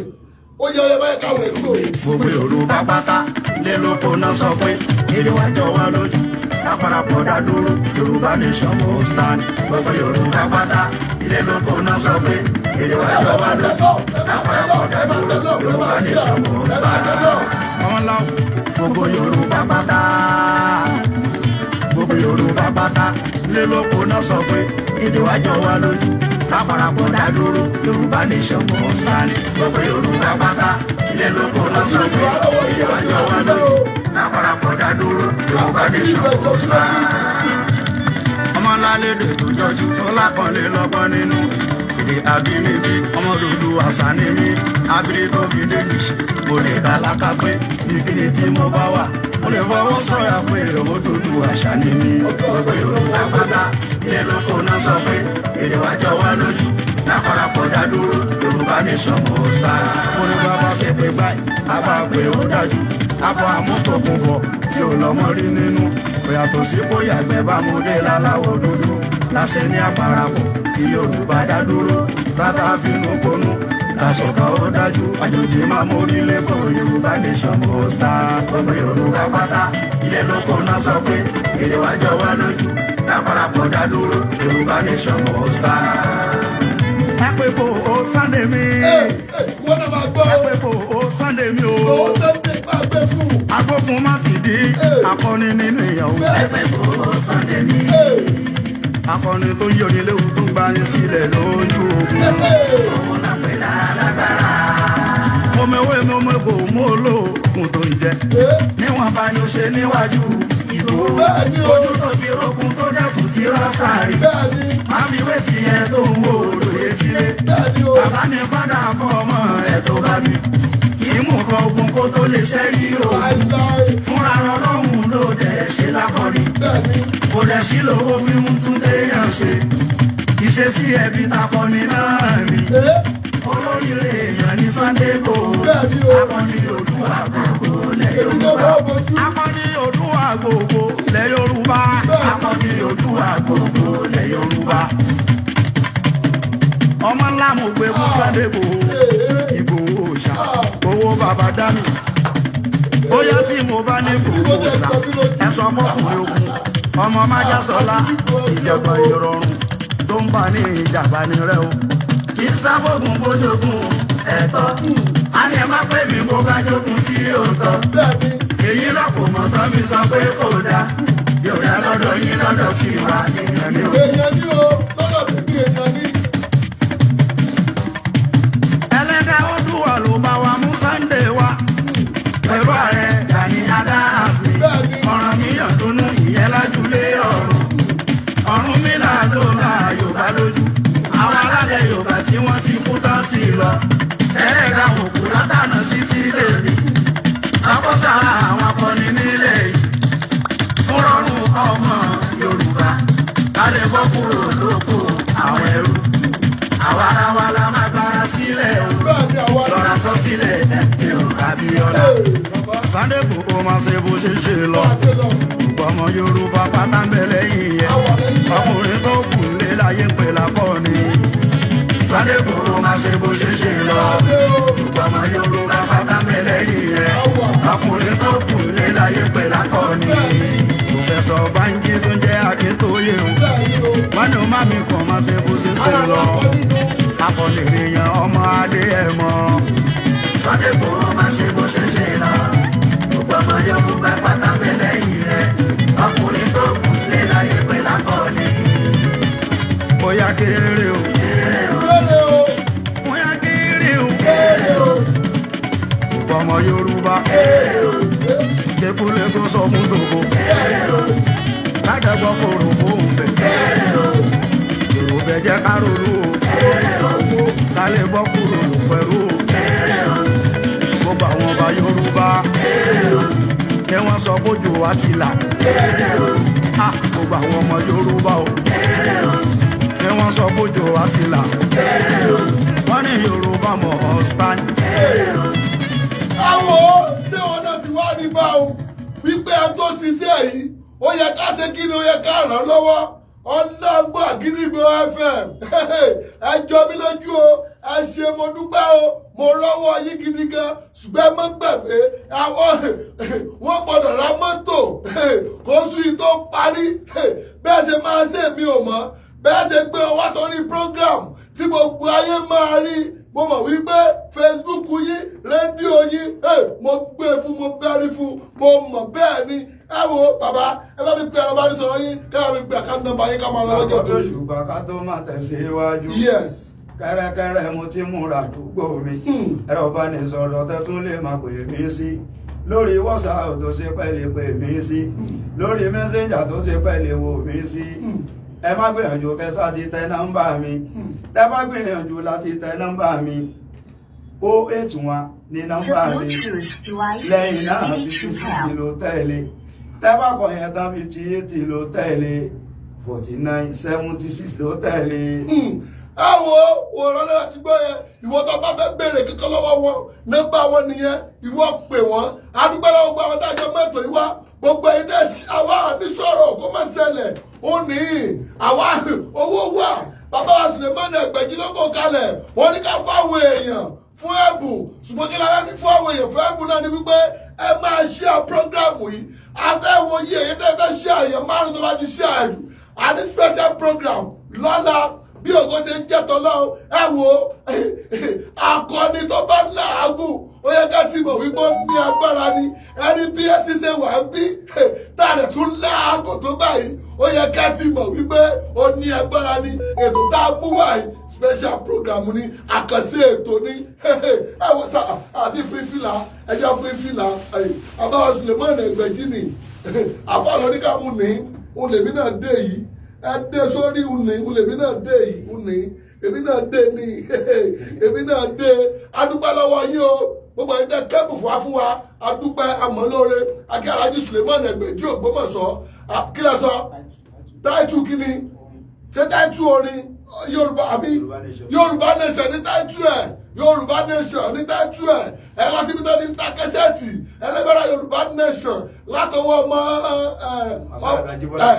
Ó yẹ ẹ báyìí káwẹ̀ kúrò. Gbogbo Yorùbá pátá lé lóko náà sọ pé eré wa jọ wá lójú, láparapọ̀ dá dúró, Yorùbá nation must stand. Gbogbo Yorùbá pátá ilé lóko náà sọ pé eré wa jọ wá lójú, láparapọ̀ dá dúró, Yorùbá nation must stand. Ọmọláwọ, gbogbo Yorùbá pátá, gbogbo Yorùbá pátá lé lóko náà sọ pé èdè wa jọ wá lójú, láparapọ̀ dá dúró, Yorùbá nation must stand. Gbogbo Yorùbá pátá ilé lóko náà sọ pé èdè wa jọ wá lójú, láparapọ̀ dá dúró, Yorùbá nation must stand. Ọmọlálédè tó jọjú, tó lákànlé lọ́gbọ́n nínú èdè àbínibí, ọmọ dúdú àṣà ni mí, abiri tó fi débi ṣe. Mo lè ta lákàpé ìkíni tí mo bá wà, mo lè fọwọ́ sọ̀yà pé ọmọ dúdú àṣà ni mí. Gbogbo Yorùbá pátá ilé lóko náà sọ pé èdè wa jọ wá lójú, láparapọ̀ dá dúró, Yorùbá nation must stand. Mo ní bàbá ṣe pé báyìí, bàbá pé ó dájú abọ́ amútòkùnbọ̀ tí ò lọ́mọ rí nínú, kò yàtọ̀ sí bóyá ẹgbẹ́ bá mo dé láláwọ̀ dúdú láṣẹ ní àparapọ̀ kí Yorùbá dá dúró, bàbá finú konú kàṣọ̀kan, ó dájú àjòjì máa mórí lẹ́kọ̀ọ́. Yorùbá nation must stand. Gbogbo Yorùbá pátá ilé lóko náà sọ pé èdè wa jọ wá lójú, láparapọ̀ dá dúró, Yorùbá nation must stand. Ẹ̀pẹ̀kọ̀ ó Sunday mi. Ẹ ẹ, wọ́n náà máa gbọ́. Ẹ̀pẹ̀kọ̀ ó Sunday mi o. Owó Sunday máa gbé fún un. Agbókun má ti di akọni nínú ìyàwó. Ẹ̀pẹ̀kọ̀ ó Sunday mi. Akọni tó yọ ní léwu, tó ń gba yín sílẹ̀ lójú ogun. Òun náà pè lálágbára. Mo mẹwé, mo mẹ́kò, mo lóògùn tó ń jẹ. Níwọ̀n bá ní o ṣe níwájú ìbò. Bẹ́ẹ̀ni o. Ojú tó ti rókun tó dẹ̀tún ti rọ́ṣàrì. Bẹ́ẹ̀ni. Má fi wé tiẹ̀ tó ń wo òròyé sílé. Bẹ́ẹ̀ni o. Bàbá ní fádà fún ọmọ ẹ̀ tó bá mi. Kì í mú kọ ogun kó tó lè ṣẹ́rí o. Láíláí. Fúnra Ọlọ́run ló dẹ̀ ṣe lákọni. Bẹ́ẹ̀ni. Kò dẹ̀ sí lówó fi ń tún téèyàn ṣe. Ìṣesí ẹbí takọni náà ni. Olóríire èèyàn ní Sunday Igboho. Bẹ́ẹ̀ni o. Akọni Oòduà gbogbo lẹ̀ Èmi tó Yorùbá. bá bojú. Akọni Oòduà gbogbo lẹ̀ Yorùbá. Bẹ́ẹ̀ni. Akọni Oòduà gbogbo lẹ̀ Yorùbá. Ọmọ ńlá mo gbé fún Sunday Igboho. Ìgbòho ṣá owó bàbá dání. Bóyá tí mo bá ní Ìgbòho ṣá, ẹ sọ fọkùnrin ogun. Ọmọ májàsọlá, ìjàgbá ìrọ̀rùn tó ń bá ní ìjàmbá ní rẹ o. Kì í sáfògùn bójógùn ẹ̀tọ́. A ní ẹ má pè mí bó bá jókun tí yóò tọ́. Bẹ́ẹ̀ni. Ẹ̀gbọ́n mi sọ pé kò dáa, yóò dá lọ́dọ̀ yín, lọ́dọ̀ tí wà èèyàn ní o. Èèyàn ní o, lọ́dọ̀ tèmi èèyàn ní. Ẹlẹ́dàá Oòduà ló bá wa mú Sunday wá. Pẹ̀lú ààrẹ Gani Adams. Bẹ́ẹ̀ni. Ọ̀rànmíyàn dúnú ìyẹn lájúlé ọ̀run. Ọ̀rúnmìlà ló la Yorùbá lójú. Àwọn alálẹ̀ Yorùbá tí wọ́n ti kú tán ti lọ. Ẹlẹ́dàá òkú látànà sísí lèmi. Àkọ́sára àwọn akọni nílẹ̀ yìí. Fún rọrùn ọmọ Yorùbá. Ká lè bọ́ kúrò lóko àwọn ẹrú. Àwa ara wa la máa gbára sílẹ̀ o. Bẹ́ẹ̀ni, àwa ní. Lọ́ra sọ sílẹ̀ ẹ̀ ò Abíọ́lá. Ee, bàbá. Sunday Igboho máa ṣe bó ṣe ṣe lọ. Máa ṣe lọ. Ọmọ Yorùbá pátá ń bẹ lẹ́yìn yẹn. Àwa lẹ́yìn ẹ̀. Ọkùnrin tó kù lé láyé ń pè lákọ́ni. Sunday Igboho máa ṣe bó ṣe ṣe lọ. Máa ṣe o. Ọmọ Yorùbá pátá ń bẹ lẹ́yìn yẹn. Àwa. Ọkùnrin tó kù lé láyé ń pè lákọ́ni. Bẹ́ẹ̀ni. Professor Banji tó ń jẹ́ Akíntóyè o. Bẹ́ẹ̀ni o. Wọ́n ní o má mi kàn máa ṣe bó ṣe ṣe Ara lọ. wa kọ́ nínú. Akọni èèyàn ọmọ adé ẹ̀ mọ́. Sunday Igboho máa ṣe bó ṣe ṣe lọ. Gbogbo ọmọ Yorùbá pátá ń bẹ lẹ́yìn rẹ̀. Ọkùnrin tó kù lé láyé pé lákọ̀ọ́ni. Bóyá kéré o. Kéré o. Bóyá kéré o. Kéré o. Gbogbo ọmọ Yorùbá. Kékulé kó sọ fún tòkó. Kádàgbọ́ kòrò fóun bẹ̀. Yorùbá jẹ́ ká ronú o. Ká lè bọ́ kúrò lò pẹ̀lú o. Gbogbo àwọn ọba Yorùbá. Kí wọ́n sọ kójú wa ti là. Ah, gbogbo àwọn ọmọ Yorùbá o. Kí wọ́n sọ kójú wa ti là. Wọ́n ní Yorùbá mọ̀ ọ́ stand. Àwọ̀ ṣé wọn náà ti wá rí báwọn wípé ẹ tó ṣiṣẹ́ yìí, ó yẹ ká ṣe kí ni, ó yẹ ká ràn án lọ́wọ́. Ọlọ́ngbọ́ Àgídìgbò FM, ẹ jọ mí lójú o, ẹ ṣe, mo dúpẹ́ o, mo rọ́wọ́ yín gidi gan. Ṣùgbọ́n ẹ má gbàgbé, àwọn wọ́n gbọ́dọ̀ ra mọ́tò kó sùn yìí tó parí. Bẹ́ẹ̀ ṣe máa ṣe mi ò mọ̀ bẹ́ẹ̀ ṣe gbé ọ wá sórí program tí gbogbo ayé máa rí. Mo mọ̀ wípé Facebook yín, rédíò yín, mo gbé fún, mo bẹ́rí fún, mo mọ̀ bẹ́ẹ̀ ni. Ẹ wo bàbá, ẹ bá mi pe ẹ̀rọ bá ní sọ̀rọ̀ yín, kí ẹ bá mi pe account number yín, ká máa lọ lọ́jọ́ tó. Àkọ́bí Òṣùpá, ká tó máa tẹ̀síwájú. Yes. Kẹ́rẹ́kẹ́rẹ́ mo ti múra àdúgbò mi. Ẹ̀rọ ìbánisọ̀rọ̀ tẹ́tún lè máa pè mí sí lórí WhatsApp tó ṣe pẹ́ lè pè mí sí, lórí Messenger tó ṣe pẹ́ lè wò mí sí. Ẹ má gbìyànjú kẹsà ti tẹ nọ́mbà mi. Tẹ bá gbìyànjú láti tẹ nọ́mbà mi, 081 ní nọ́mbà The mi. Bluetooth device Lẹ́yìn is náà, ready 66 to pair. ló tẹ̀lé. Tẹ́ bá kọ yẹn tán, 58 ló tẹ̀lé, 49 76 ló tẹ̀lé. Ẹ wo, òòrùn lọ́la ti gbọ́ yẹn. Ìwọ tó bá fẹ́ béèrè kankan lọ́wọ́ wọn, nọ́mbà wọn nìyẹn, ìwọ pè wọ́n. Adúgbò lọ́wọ́ gbogbo àwọn tájọ mẹ́tò yìí wá, gbogbo ẹ̀yin tẹ́ àwa nísọ̀rọ̀ kó má ṣẹlẹ̀. Ó ní àwa owó wà. Bàbá wa Sulemani Ẹgbẹ̀jì ló kó kalẹ̀, wọ́n ní ká fáwọn èèyàn fún ẹ̀bùn. Ṣùgbọ́n kí lára fi fún àwọn èèyàn fún ẹ̀bùn náà ni wípé ẹ máa share program yìí. A fẹ́ wo iye èyí tẹ́ fẹ́ share. Èèyàn márùn tó bá ti share jù, a ní special program lọ́la. Bí ògo ṣe ń jẹ́ tọ́lọ́. Ẹ wo akọni tó bá làágùn, ó yẹ ká ti mọ̀ wípé ó ní agbára ni. Ẹni bí ẹ ti ṣe wà ń bí tá a lè tún làágùn tó báyìí, ó yẹ ká ti mọ̀ wípé ó ní agbára ni. Ètò tá a mú wá yìí, special program ni, àkànṣe ètò ni. Ẹ wo sá àti fífìlà, ẹjọ́ fífìlà àbáwọ̀ Sulemani Ẹgbẹ̀jì ni àfọlọ́ ní ká mú ní òun lèmi náà dé yìí. Ẹ dé sórí òní, òun lèmi náà dé yìí, òní èmi náà dé ní, èmi náà dé. Adúpẹ́ lọ́wọ́ yín o, gbogbo ẹ̀yin tẹ́ kẹ́bù fún wa, adúpẹ́, amọ̀lóore. Akí Alhaji Sulemani Ẹgbẹ̀jì Ògbómọ̀ṣọ́. Kí lẹ sọ? Táìtù kí ni? Ṣé táìtù orin Yorùbá àbí Yorùbá Nation ní táìtù ẹ̀? Yorùbá Nation ní táìtù ẹ̀. Ẹ lọ síbi tó ti ń ta kẹsẹ̀tì ẹlẹ́bẹ̀rẹ̀ Yorùbá Nation látọwọ́ ọmọ ẹ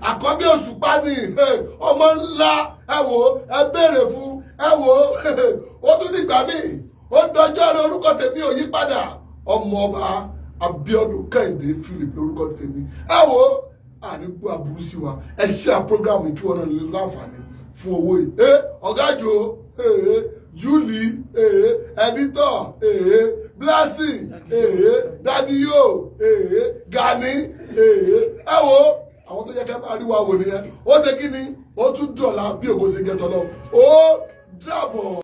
àkọ́bí Òṣùpá ni, ọmọ ńlá. Ẹ wò, ẹ béèrè fún. Ẹ wò, ó tún dìgbà míì, ó dọjọ́ rẹ. Orúkọ tèmi ò yí padà, ọmọ ọba Abíọ́dún Kẹ́hìndé Philip lórúkọ tèmi. Ẹ wò, ànígbó aburú sí wa. Ẹ ṣe à program kí wọn náà lè láǹfààní fún owó yìí. Ẹ ọ̀gá jò, júlì, editor. Blessing, èhé, Daddy Yo, èhé, Gani, èhé. Ẹ wo àwọn tó yẹ kẹ́ máa rí wa wò nìyẹn. Ó ṣe kí ni? Ó tún dọ̀la bí ògo ṣe gẹ́tọ̀ lọ. Ó dàbọ̀.